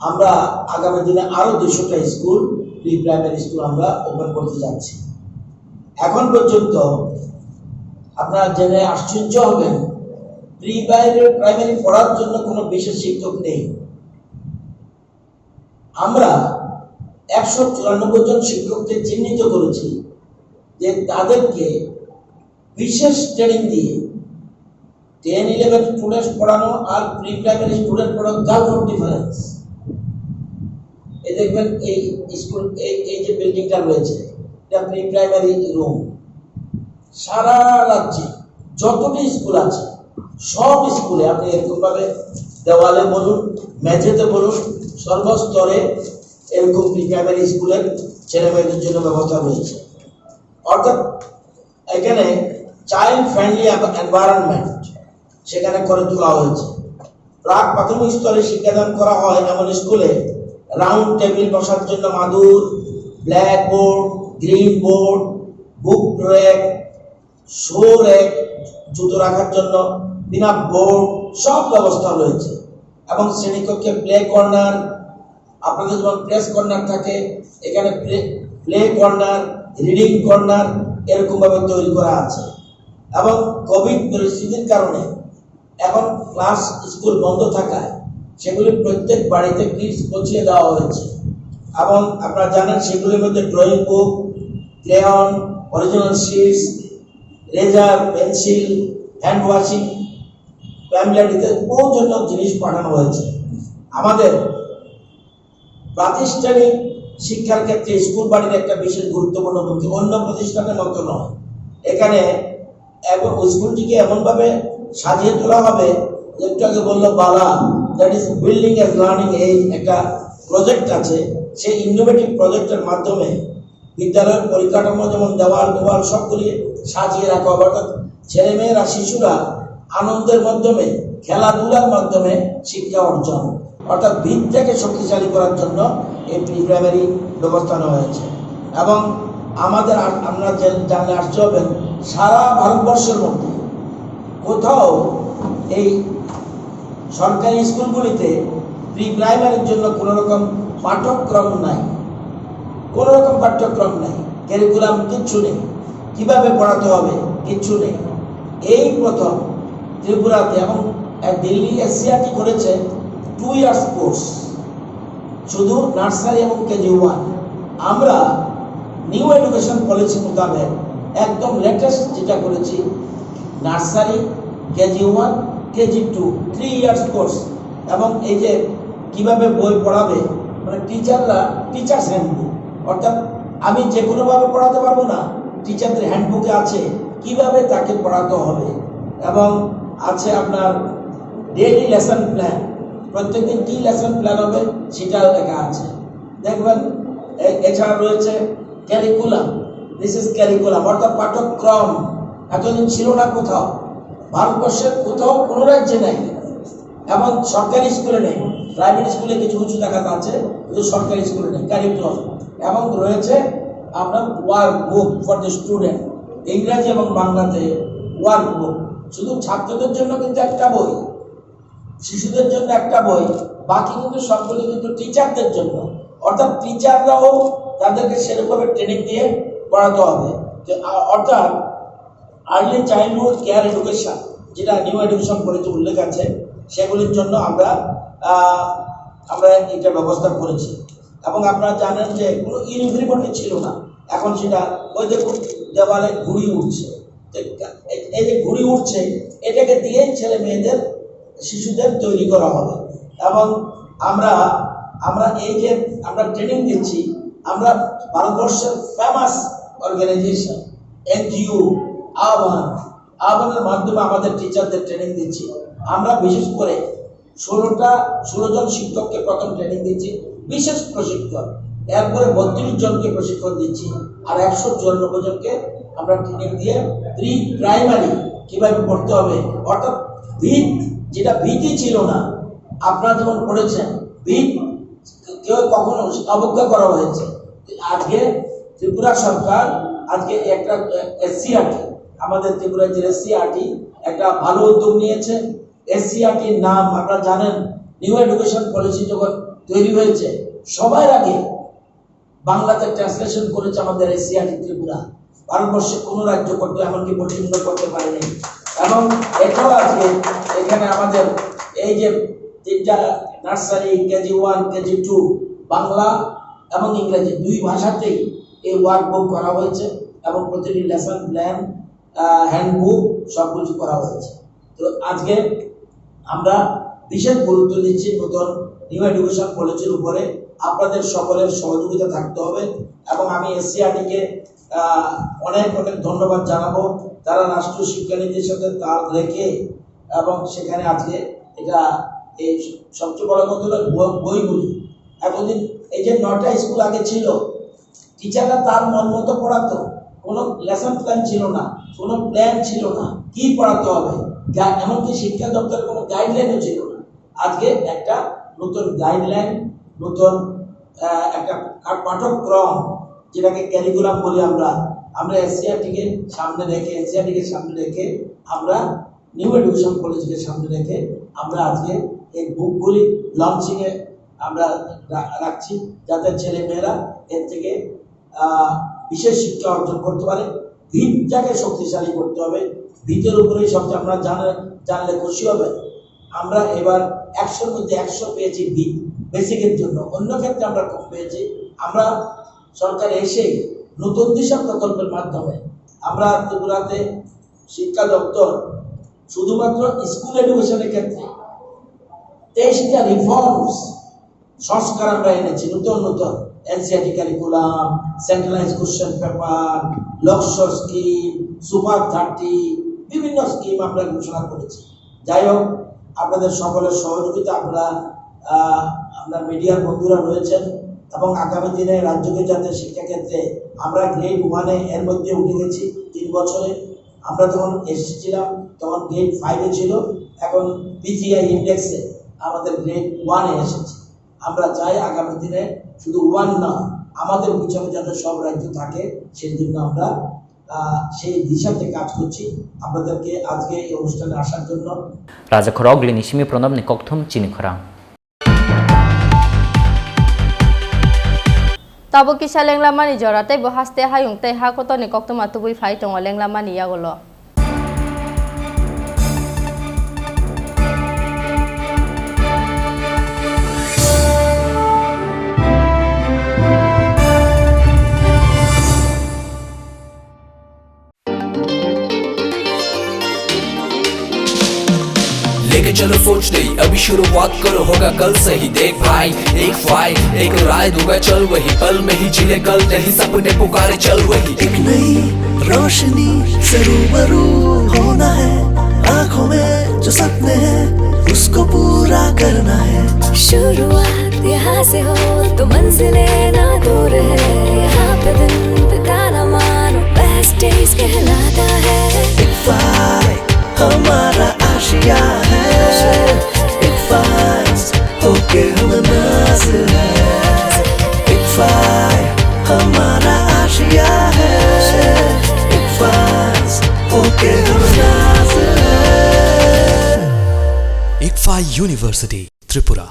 আমরা আগামী দিনে আরো দুইশোটা স্কুল, প্রি প্রাইমারি স্কুল আমরা ওপেন করতে যাচ্ছি। এখন পর্যন্ত আপনারা জেনে আশ্চর্য হবেন, প্রি প্রাইমারি পড়ার জন্য কোনো বিশেষ শিক্ষক নেই। আমরা একশো চুরানব্বই জন শিক্ষককে চিহ্নিত করেছি যে তাদেরকে বিশেষ ট্রেনিং দিয়ে টেন ইলেভেন স্টুডেন্টস পড়ানো আর প্রি প্রাইমারি স্টুডেন্ট পড়ানো, গালফ অফ ডিফারেন্স। এই দেখবেন, এই স্কুল, এই এই যে বিল্ডিংটা রয়েছে, এটা প্রি প্রাইমারি রুম। সারা রাজ্যে যতটি স্কুল আছে, সব স্কুলে আপনি এরকম ভাবে দেওয়ালে বলুন, মেঝেতে বলুন, সর্বস্তরে এরকম প্রি প্রাইমারি স্কুলের ছেলেমেয়েদের জন্য ব্যবস্থা রয়েছে। অর্থাৎ এখানে চাইল্ড ফ্রেন্ডলি এনভায়রনমেন্ট সেখানে করে তোলা হয়েছে। প্রাক প্রাথমিক স্তরে শিক্ষাদান করা হয় এমন স্কুলে রাউন্ড টেবিল বসার জন্য মাদুর, ব্ল্যাকবোর্ড, গ্রিন বোর্ড, বুক র্যাক, শো র্যাক, জুতো রাখার জন্য বিনা বোর্ড, সব ব্যবস্থা রয়েছে। এবং শ্রেণীকক্ষে প্লে কর্নার, আপনাদের যেমন প্রেস কর্নার থাকে, এখানে প্লে কর্নার, রিডিং কর্নার এরকম ভাবে তৈরি করা আছে। এবং কোভিড পরিস্থিতির কারণে এখন ক্লাস, স্কুল বন্ধ থাকায় সেগুলি প্রত্যেক বাড়িতে কিটস পৌঁছিয়ে দেওয়া হয়েছে। এবং আপনারা জানেন, সেগুলির মধ্যে drawing book, crayon, original sheets, razor, pencil, hand washing, pamphlet ইত্যাদি বহু ধরনের জিনিস পাঠানো হয়েছে। আমাদের প্রাতিষ্ঠানিক শিক্ষার ক্ষেত্রে স্কুল বাড়ির একটা বিশেষ গুরুত্বপূর্ণ ভূমিকা, অন্য প্রতিষ্ঠানের মতো নয়। এখানে এবং স্কুলটিকে এমনভাবে সাজিয়ে তোলা হবে, একটু আগে বললো বালা, দ্যাট ইজ বিল্ডিং এ লার্নিং, এই একটা প্রজেক্ট আছে। সেই ইনোভেটিভ প্রজেক্টের মাধ্যমে বিদ্যালয়ের পরিকাঠামো, যেমন দেওয়াল টোয়াল, সবগুলি সাজিয়ে রাখা হবে, অর্থাৎ ছেলেমেয়েরা, শিশুরা আনন্দের মাধ্যমে, খেলাধুলার মাধ্যমে শিক্ষা অর্জন, অর্থাৎ ভিতটাকে শক্তিশালী করার জন্য এই প্রি প্রাইমারি ব্যবস্থা নেওয়া হয়েছে। এবং আমাদের আ-, আপনারা যে জানলে আশ্চর্য হবেন, সারা ভারতবর্ষের মধ্যে কোথাও এই সরকারি স্কুলগুলিতে প্রি প্রাইমারির জন্য কোনো রকম পাঠ্যক্রম নাই, কোনো রকম পাঠ্যক্রম নাই, কারিকুলাম কিচ্ছু নেই, কিভাবে পড়াতে হবে কিচ্ছু নেই। এই প্রথম ত্রিপুরাতে, এবং দিল্লি এসসিইআরটি করেছে টু ইয়ার্স কোর্স, শুধু নার্সারি এবং কেজি ওয়ান। আমরা নিউ এডুকেশন পলিসি মোতাবেক একদম লেটেস্ট যেটা করেছি, nursery, KG one, KG two, three years course. এবং এই যে কিভাবে বই পড়াবে, মানে টিচাররা, টিচার্স হ্যান্ডবুক, অর্থাৎ আমি যে কোনোভাবে পড়াতে পারবো না, টিচারদের হ্যান্ডবুকে আছে কিভাবে তাকে পড়াতে হবে। এবং আছে আপনার ডেইলি লেসন প্ল্যান, প্রত্যেকদিন কি লেসন প্ল্যান হবে সেটাও লেখা আছে। দেখবেন, এ-, এছাড়া রয়েছে কারিকুলাম, দিস ইজ কারিকুলাম, অর্থাৎ পাঠ্যক্রম। এতদিন ছিল না কোথাও, ভারতবর্ষের কোথাও কোনো রাজ্যে নেই। এবং সরকারি স্কুলে নেই, প্রাইভেট স্কুলে কিছু কিছু জায়গাতে আছে, কিন্তু সরকারি স্কুলে নেই কারিকুলাম। এবং রয়েছে আপনার work book for the student, ইংরাজি এবং বাংলাতে ওয়ার্ক বুক। শুধু ছাত্রদের জন্য কিন্তু একটা বই, শিশুদের জন্য একটা বই, বাকি কিন্তু সবগুলো কিন্তু টিচারদের জন্য, অর্থাৎ টিচাররাও তাদেরকে সেরকমভাবে ট্রেনিং দিয়ে পড়াতে হবে। যে, আ, অর্থাৎ আর্লি চাইল্ডহুড কেয়ার এডুকেশন, যেটা নিউ এডুকেশন পলিসিতে উল্লেখ আছে, সেগুলির জন্য আমরা আহ, আমরা এটা ব্যবস্থা করেছি। এবং আপনারা জানেন যে কোনো ইউনিফর্মিটি ছিল না, এখন সেটা ওই দেখুন দেওয়ালে ঘুড়ি উঠছে। তো এই, এই যে ঘুড়ি উঠছে, এটাকে দিয়েই ছেলে মেয়েদের, শিশুদের তৈরি করা হবে। এবং আমরা আমরা এই যে আমরা ট্রেনিং দিচ্ছি, আমরা ভারতবর্ষের ফেমাস অর্গানাইজেশন এনজিও আহ্বান, আহ্বানের মাধ্যমে আমাদের টিচারদের ট্রেনিং দিচ্ছি। আমরা বিশেষ করে ষোলোটা ষোলো জন শিক্ষককে প্রথম ট্রেনিং দিচ্ছি, বিশেষ প্রশিক্ষণ। এরপরে বত্রিশ জনকে প্রশিক্ষণ দিচ্ছি। আর একশো চুরানব্বই জনকে আমরা ট্রেনিং দিয়ে প্রি প্রাইমারি কিভাবে পড়তে হবে, অর্থাৎ ভিত, যেটা ভিতই ছিল না, আপনারা যেমন পড়েছেন, ভিত কেউ কখনো অবজ্ঞা করা হয়েছে। আজকে ত্রিপুরা সরকার আজকে একটা এসসিইআরটি, আমাদের ত্রিপুরা যে এসসিইআরটি একটা ভালো উদ্যোগ নিয়েছে। এসসিইআরটির নাম আপনারা জানেন, নিউ এডুকেশন পলিসি যখন তৈরি হয়েছে, সবার আগে বাংলাতে ট্রান্সলেশন করেছে আমাদের এসসিইআরটি ত্রিপুরা। ভারতবর্ষে কোনো রাজ্য করতে, এমনকি পশ্চিমবঙ্গ করতে পারেনি। এবং এটাও আজকে এখানে আমাদের এই যে তিনটা nursery, KG one, KG two, Bangla এবং ইংরেজি দুই ভাষাতেই এই ওয়ার্কবুক করা হয়েছে এবং প্রতিটি লেসন প্ল্যান, হ্যান্ডবুক সব কিছু করা হয়েছে। তো আজকে আমরা বিশেষ গুরুত্ব দিচ্ছি নতুন নিউ এডুকেশন পলিসির উপরে। আপনাদের সকলের সহযোগিতা থাকতে হবে। এবং আমি এসসিইআরটিকে আহ, অনেক অনেক ধন্যবাদ জানাবো। তারা রাষ্ট্রীয় শিক্ষানীতির সাথে তাল রেখে এবং সেখানে আজকে এটা, এই সবচেয়ে বড় কথা হলো ব-, বইগুলি। এতদিন এই যে নটা স্কুল আগে ছিল, টিচাররা তার মন মতো পড়াতো, কোনো লেসন প্ল্যান ছিল না, কোনো প্ল্যান ছিল না কি পড়াতে হবে, যা এমনকি শিক্ষা দপ্তরের কোনো গাইডলাইনও ছিল না। আজকে একটা নতুন গাইডলাইন, নতুন আহ, একটা কা-, পাঠ্যক্রম, যেটাকে কারিকুলাম বলি আমরা, আমরা এসসিইআরটিকে সামনে রেখে, এসসিইআরটিকে সামনে রেখে আমরা নিউ এডুকেশন পলিসিকে সামনে রেখে আমরা আজকে এই বুকগুলি লঞ্চিংয়ে আমরা রা-, রাখছি, যাতে ছেলে মেয়েরা এর থেকে আহ, বিশেষ শিক্ষা অর্জন করতে পারে। ভিতটাকে শক্তিশালী করতে হবে। ভিতের উপরেই সবচেয়ে আপনারা জানা-, জানলে খুশি হবে। আমরা এবার একশোর মধ্যে একশো পেয়েছি ভিত বেসিকের জন্য, অন্য ক্ষেত্রে আমরা কম পেয়েছি। আমরা সরকার এসেই নতুন দিশা প্রকল্পের মাধ্যমে আমরা ত্রিপুরাতে শিক্ষা দপ্তর শুধুমাত্র স্কুল এডুকেশনের ক্ষেত্রে তেইশটা রিফর্মস, সংস্কার আমরা এনেছি, নতুন নতুন NCERT curriculum, centralise question paper, লক্ষ্য স্কিম, সুপার থার্টি, বিভিন্ন স্কিম আমরা ঘোষণা করেছি। যাই হোক, আপনাদের সকলের সহযোগিতা, আপনারা, আহ, আপনার মিডিয়ার বন্ধুরা রয়েছেন এবং আগামী দিনে রাজ্যকে যাতে শিক্ষাক্ষেত্রে আমরা গ্রেড ওয়ানে এর মধ্যে উঠে গেছি তিন বছরে। আমরা যখন এসেছিলাম তখন গ্রেড ফাইভে ছিল, এখন পিজিআই ইন্ডেক্সে আমাদের গ্রেড ওয়ানে এসেছে। আমরা চাই আগামী দিনে শুধু ওয়ান নয়, আমাদের পিছনে যাতে সব রাজ্য থাকে, সেই জন্য আমরা, আহ, সেই দিশাতে কাজ করছি। আপনাদেরকে আজকে এই অনুষ্ঠানে আসার জন্য রাজা khorok lini simi pronobni kokthum chini khorang. Tabuk kisa lenglamani jora tei bo haste hayung tei ha kotorni koktwma tubui phai tongo lenglamani yagulo. लेके चलो सोच दे, अभी शुरुआत करो, होगा कल सही। देख भाई, एक फाइल, एक राय दूंगा, चल वही पल में ही जी ले कल, नहीं सपने पुकारे, चल वही। एक नई रोशनी से रूबरू होना है, आंखों में जो सपने हैं, उसको पूरा करना है। शुरुआत यहाँ से हो तो मंजिलें ना दूर है, यहाँ पे दिन बिताना मानो बेस्ट डेज कहलाता है। इकफाई हमारा आशिया है, इकफाई होके हम नाज है, इकफाई हमारा आशिया है, इकफाई होके हम नाज है। Ikfa University, Tripura.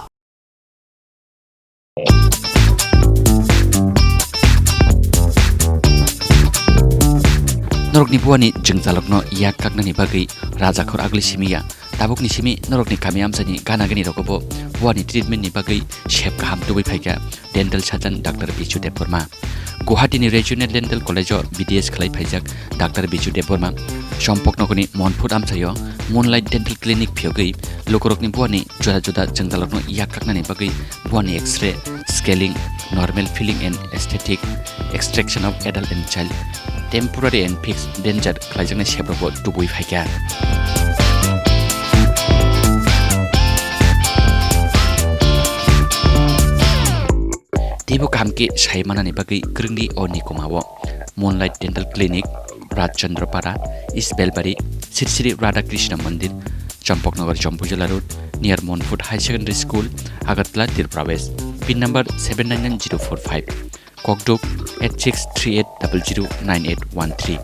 Norokni buani jwngjalokno yak kaknani bagwi rajakhor agli simi ya. Tabukni simi norokni kami amchaini gana gini rogobo buani treatment ni bagwi sep kaham tubui phaikha dental surgeon Doctor Bichu Debbarma. Guwahati ni Regional Dental College o B D S khlai phaijak Doctor Bichu Debbarma Champaknagar ni Monphut amchaio Moonlight Dental Clinic phiyogwi lukurokni buani juda juda jwngjalokno yak kaknani bagwi buani X-ray, scaling, normal filling and aesthetic, extraction of adult and child, temporary and fixed denture khlaijaknai seprokbo tubui phaikha. Teibo kaham khe sai manani bagwi kwrwngdi o nikoma o. Moonlight Dental Clinic, Rajchandra Para, East Belbari, Sri Sri Radha Krishna Mandir, Champaknagar Jampuijala Road, near Monphut High Secondary School, Agartala, Tripura West. Pin number seven nine nine zero four five. Kokduk eight six three eight double zero nine eight one three.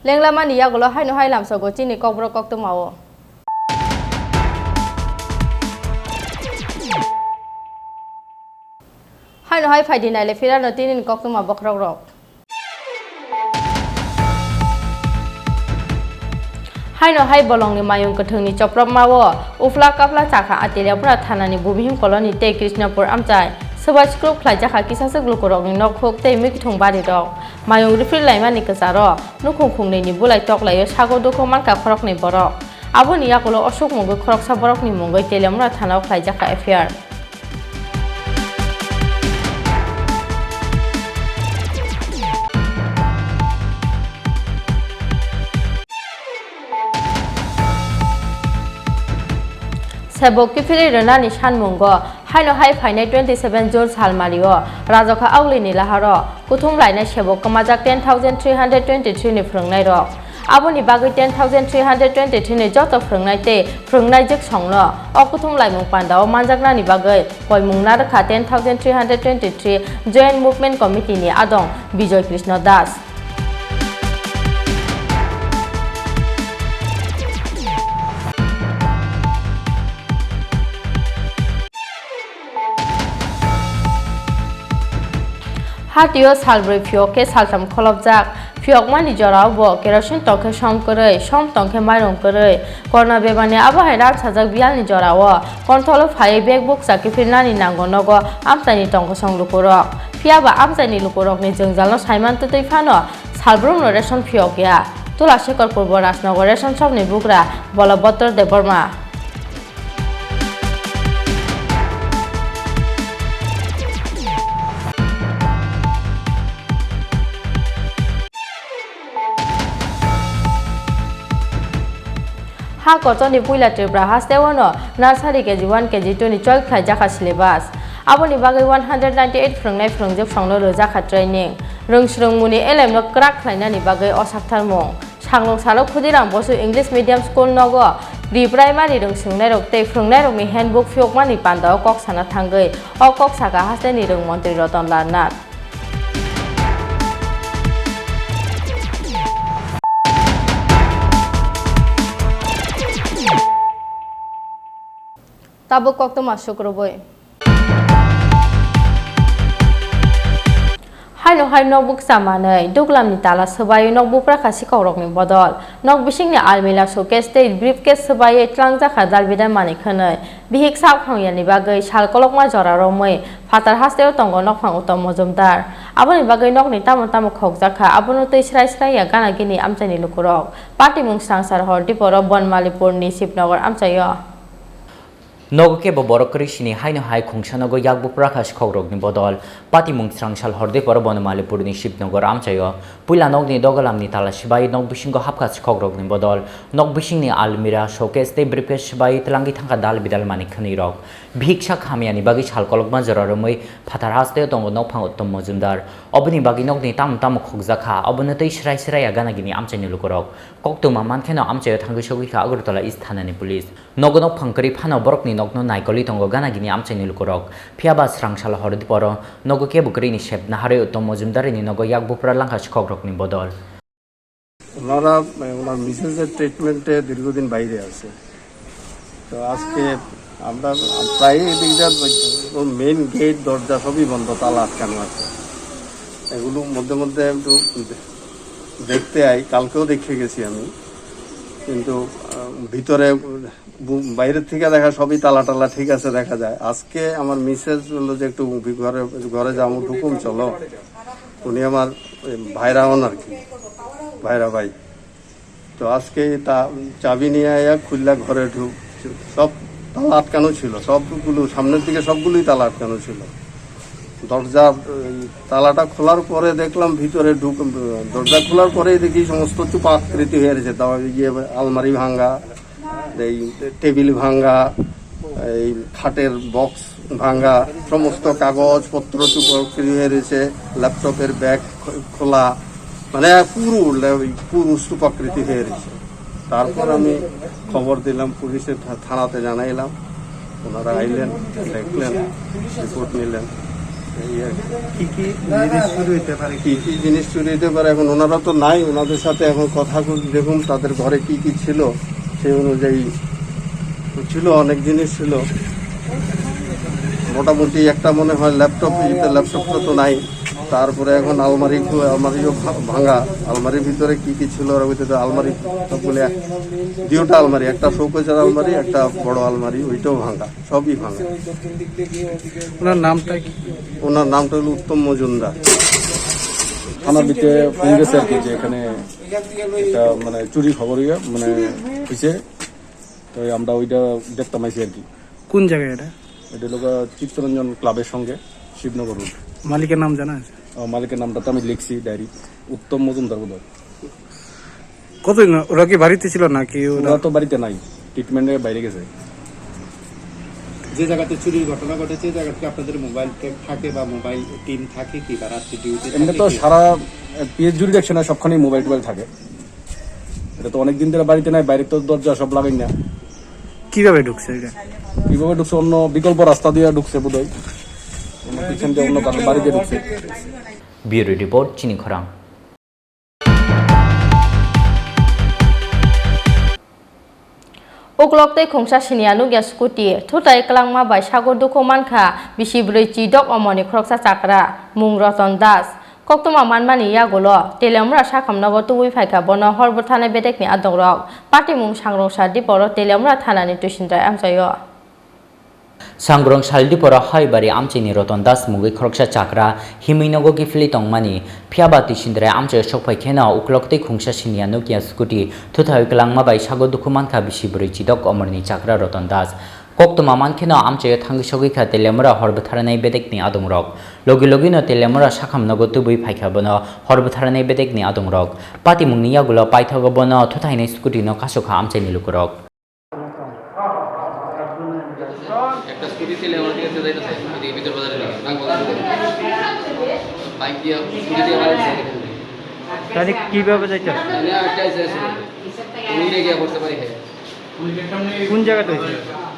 Lenglamani yagulo haino hai lamsogo chini kokborok koktwma o. Haino hai phaidi naile phirano tinini koktwma bokhorok rok. Haino hai bolongni mayung kwthwngni chopropma o uphla kapla chakha Ateliapura thanani Bhumihim Colony tei Krishnapur amchai swbai sukrup khlaijakha kisaswk lukurokni nokhuk tei mwkhwthwng barirok. Mayung rifri laimani kwcharo nukhung khungnaini bulai toklaio sago dukhu mankha khoroknwi borok. Aboni yakulo osuk mungwi khoroksa borokni mungwi Teliamura thanao khlaijakha F I R. Sebok kiphilwi rwnani sanmungo haino hai phainai twenty seven June salmario Rajakha Aulini laharo kuthum lainai sebok kwmajak ten thousand three hundred twenty three ni phwrwngnairok. Aboni bagwi ten thousand three hundred twenty three ni joto phwrwngnai tei phwrwngnaijwksongno o kuthum laimung pandao manjaknani bagwi koimung narwkha ten thousand three hundred twenty three Joint Movement Committee ni adong Bijoy Krishna Das. Hatio salbrwi phiyok khe saltham kholopjak. Phiyokmani jorao bo kerosene tong khe som kwrwi, som tong khe mairung kwrwi. Corona bebani abo hai ran sajak biyalni jorao control-o phaiwi bag bukcha kiphilnani nango nogo amchaini tongkosong lukurok. Phiyaba amchaini lukurokni jwngjalno saiman twtwi phano salbrumno ration phiyok ya. Tulasekhor Purbo Rajnagar ration shopni bugra Bolobhadra Debbarma. Ha kotorni puila Tripura hasteo no nursery K G one, K G two ni choi khlaijakha syllabus. Aboni bagwi one hundred ninety eight phwrwngnai phwrwngjwksongno rwjakha training. Rwngswrwngmungni elemno kwrak khlainani bagwi o saktharmung. Sanglong salo Khudiram Bosu English Medium School nogo pre-primary rwngswngnairok tei phwrwngnairokni handbook phiyokmani pandao kok sana thangwi o kok sakha hasteni rwng montri Ratan Lal Nath. Tabuk koktwma sukrubwi. Haino hai nokbukcha manwi, duglamni tala swbaiwi nok buprakha sikokrokni bodol. Nok bisingni almirah, showcase tei briefcase swbaiwi twlangjakha dalbidal manwi khwnwi. Bihik sak phrwngyani bagwi sal kolokma jora romwi phatar hasteo tongo nokphang Uttom Mojumdar. Aboni bagwi nokni tamo tamo khokjakha, abono twi srai srai ya gana gini amchaini lukurok. Patimung swrang sar hor diporo Bonmalipurni Shivnagar amchaio. Nogo kebo borok kwrwi sini haino hai khungsa nogo yak buphra kha sikhokrokni bodol. Patimung srang sal hor diporo Bonomalipurni Shibnogor amchaio puila nokni dogalamni tala sibai nok bisingo hapkha sikhokrokni bodol. Nok bisingni almira, showcase tei briefcase sibai twlangwi thangkha dal bidal manik khwnwi rok. Bihik sak hamyani bagwi sal kolokma jora romwi phatar hasteo tongo nokphang Uttom Mojumdar. Oboni bagwi nokni tamo tamo khokjak kha, obono tei srai srai ya gana gini amchaini lukurok. Koktwma mankheno amchaio thangwi sogwi kha Agartala East thanani police. Nogo nokphang kwrwi phano borokni nokno naikolwi tongo gana gini amchaini lukurok. Phiyaba srang sal hor diporo nogo kebo kwrwini sep naharwi Uttom Mojumdarini nogo yak buphra langkha sikhokrokni bodol. ওনারা, ওনার মিসেসের ট্রিটমেন্টে দীর্ঘদিন বাইরে আছে। তো আজকে আমরা প্রায় এদিকটা, ও মেইন গেট, দরজা সবই বন্ধ, তালা আটকানো আছে। এগুলো মধ্যে মধ্যে একটু দেখতে আই, কালকেও দেখে গেছি আমি। কিন্তু, আহ, ভিতরে বু-, বাইরের থেকে দেখা সবই তালা টালা ঠিক আছে দেখা যায়। আজকে আমার মিসেস বললো যে, "একটু ঘরে, ঘরে যাবো, ঢুকুম চলো।" উনি আমার ওই ভাইরা হন আর কি, ভাইরা ভাই। তো আজকে তা চাবি নিয়ে আয়া খুললা ঘরে ঢুক, সব তালা আটকানো ছিল, সবগুলো সামনের দিকে সবগুলোই তালা আটকানো ছিল। দরজা, এই তালাটা খোলার পরে দেখলাম ভিতরে ঢুক, দরজা খোলার পরেই দেখি সমস্ত চুপাকৃতি হয়ে রয়েছে। তাও ইয়ে আলমারি ভাঙা, এই টেবিল ভাঙা, এই খাটের বক্স ভাঙা, সমস্ত কাগজপত্র চুপাকৃতি হয়ে রয়েছে, ল্যাপটপের ব্যাগ খ-, খোলা, মানে পুরো লে-, ওই পুরো স্তূপাকৃতি হয়ে রয়েছে। তারপর আমি খবর দিলাম পুলিশের থা-, থানাতে জানাইলাম, ওনারা আইলেন, দেখলেন, রিপোর্ট নিলেন। এই আর কি। কি কি জিনিস চুরি হইতে পারে? কি কি জিনিস চুরি হইতে পারে, এখন ওনারা তো নাই, ওনাদের সাথে এখন কথা বল-, দেখুন তাদের ঘরে কি কি ছিল, সেই অনুযায়ী তো ছিল, অনেক জিনিস ছিল। মোটামুটি একটা মনে হয় ল্যাপটপ, এই তো ল্যাপটপটা তো নাই। তারপরে এখন আলমারি, আলমারিও ভা-, ভাঙা। আলমারির ভিতরে কি কি ছিল, ওর ভিতরে তো আলমারি সবগুলো এক, দুইটা আলমারি, একটা শোকেসের আলমারি, একটা বড় আলমারি, ওইটাও ভাঙা, সবই ভাঙা। ওনার নামটা কি? ওনার নামটা হলো উত্তম মজুমদার। থানার ভিতরে ফোন গেছে আর কি, যে এখানে একটা মানে চুরি খবর ইয়ে মানে হয়েছে, তো আমরা ওইটা দেখতাম আইছি আর কি। কোন জায়গায় এটা? এটা হলো গা চিত্তরঞ্জন ক্লাবের সঙ্গে শিবনগর রোড। মালিকের নাম জানা আছে? আহ, মালিকের নামটা তো আমি লিখছি ডায়েরি, উত্তম মজুমদার বোধহয়। কতদিন ওরা কি বাড়িতে ছিল নাকি ওরা? ওরা তো বাড়িতে নাই, ট্রিটমেন্টে বাইরে গেছে। যে জায়গাতে চুরির ঘটনা ঘটেছে, এই জায়গাতে কি আপনাদের মোবাইল ট্র্যাক থাকে বা মোবাইল টিম থাকে কি বা রাত্রি ডিউটি এমনি থাকে তো কি? সারা, আহ, পিএস জুরি দেখছে না, সবখানেই মোবাইল টোবাইল থাকে। এটা তো অনেক দিন ধরে বাড়িতে নাই, বাইরে তো দরজা সব লাগাই না। কিভাবে ঢুকছে এটা? কিভাবে ঢুকছে? অন্য বিকল্প রাস্তা দিয়ে ঢুকছে বোধহয়, অন্য পিছন দিয়ে অন্য কারো বাড়িতে ঢুকছে। Bureau report, Chini Khorang. Uklok tei khungsa siniya nukya scooty, thutai kwlangma bai sago dukhu mankha bisi bwrwi chidok omoni khoroksa chakra, mung Roton Das. Koktwma manmani yagulo Teliamura sakhamnogo tubui phaikha bono hor bwtharnai bedekni adongrok. Patimung sangrongsa diporo Teliamura thanani twisindrai amchaio. Sangrong saldiporo Haibari amchaini Roton Das mungwi khoroksa chakra himwi nogo kiphilwi tongmani, phiyaba twisindrai amchaio sokphai kheno uklok tei khungsa siniya nukya scooty thuthaiwi kwlangma bai sago dukhu mankha bisi bwrwi chidok omorni chakra Roton Das. Koktwma mankheno amchaio thangwi sogwi kha Teliamura hor bwtharnai bedekni adongrok. Logi logino Teliamura sakhamnogo tubui phaikha bono hor bwtharnai bedekni adongrok. Patimungni yagulo paithago bono thuthainai scooty no kasokha amchaini lukurok. একটা স্কুটি ছিল আমার দিকে যাইতেছে, এদিকে ভিতর বাজারে দিকে, নাগবাজার দিকে। বাইক দিয়ে স্কুটি দিয়ে বাড়ি যাচ্ছে। তাহলে কিভাবে যাইতে হবে? তাহলে আর একটা আছে, আছে। উইনে গিয়ে পড়তে পারি, হ্যাঁ। কোন জায়গাতে হয়েছে?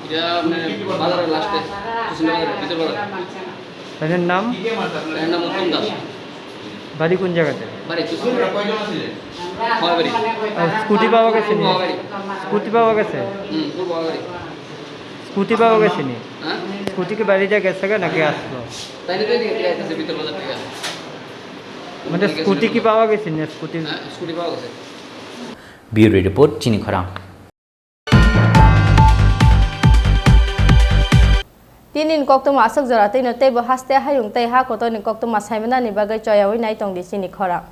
এটা মানে বাজারের লাস্টে, কৃষ্ণ বাজারে, ভিতর বাজারে। তাদের নাম? তাদের নাম উত্তম দাস। বাড়ি কোন জায়গাতে? বাড়ি কুসুম। মহাবাড়ি। আর স্কুটি পাওয়া গেছে নি? মহাবাড়ি। স্কুটি পাওয়া গেছে? হুম, পূর্ব মহাবাড়ি। স্কুটি পাওয়া গেছে নি? হ্যাঁ? স্কুটি কি বাড়িতে গেছে গা নাকি আসলো? তাই নিয়ে দিয়ে দিয়ে আসছে ভিতর বাজার থেকে। মানে স্কুটি কি পাওয়া গেছে নি? স্কুটি? হ্যাঁ, স্কুটি পাওয়া গেছে। Bureau report, Chini Khorang. Tini ni koktwma aswk jora twino teibo haste hayung tei ha kotorni koktwma saimanani bagwi choyaui nai tongdi chini khorang.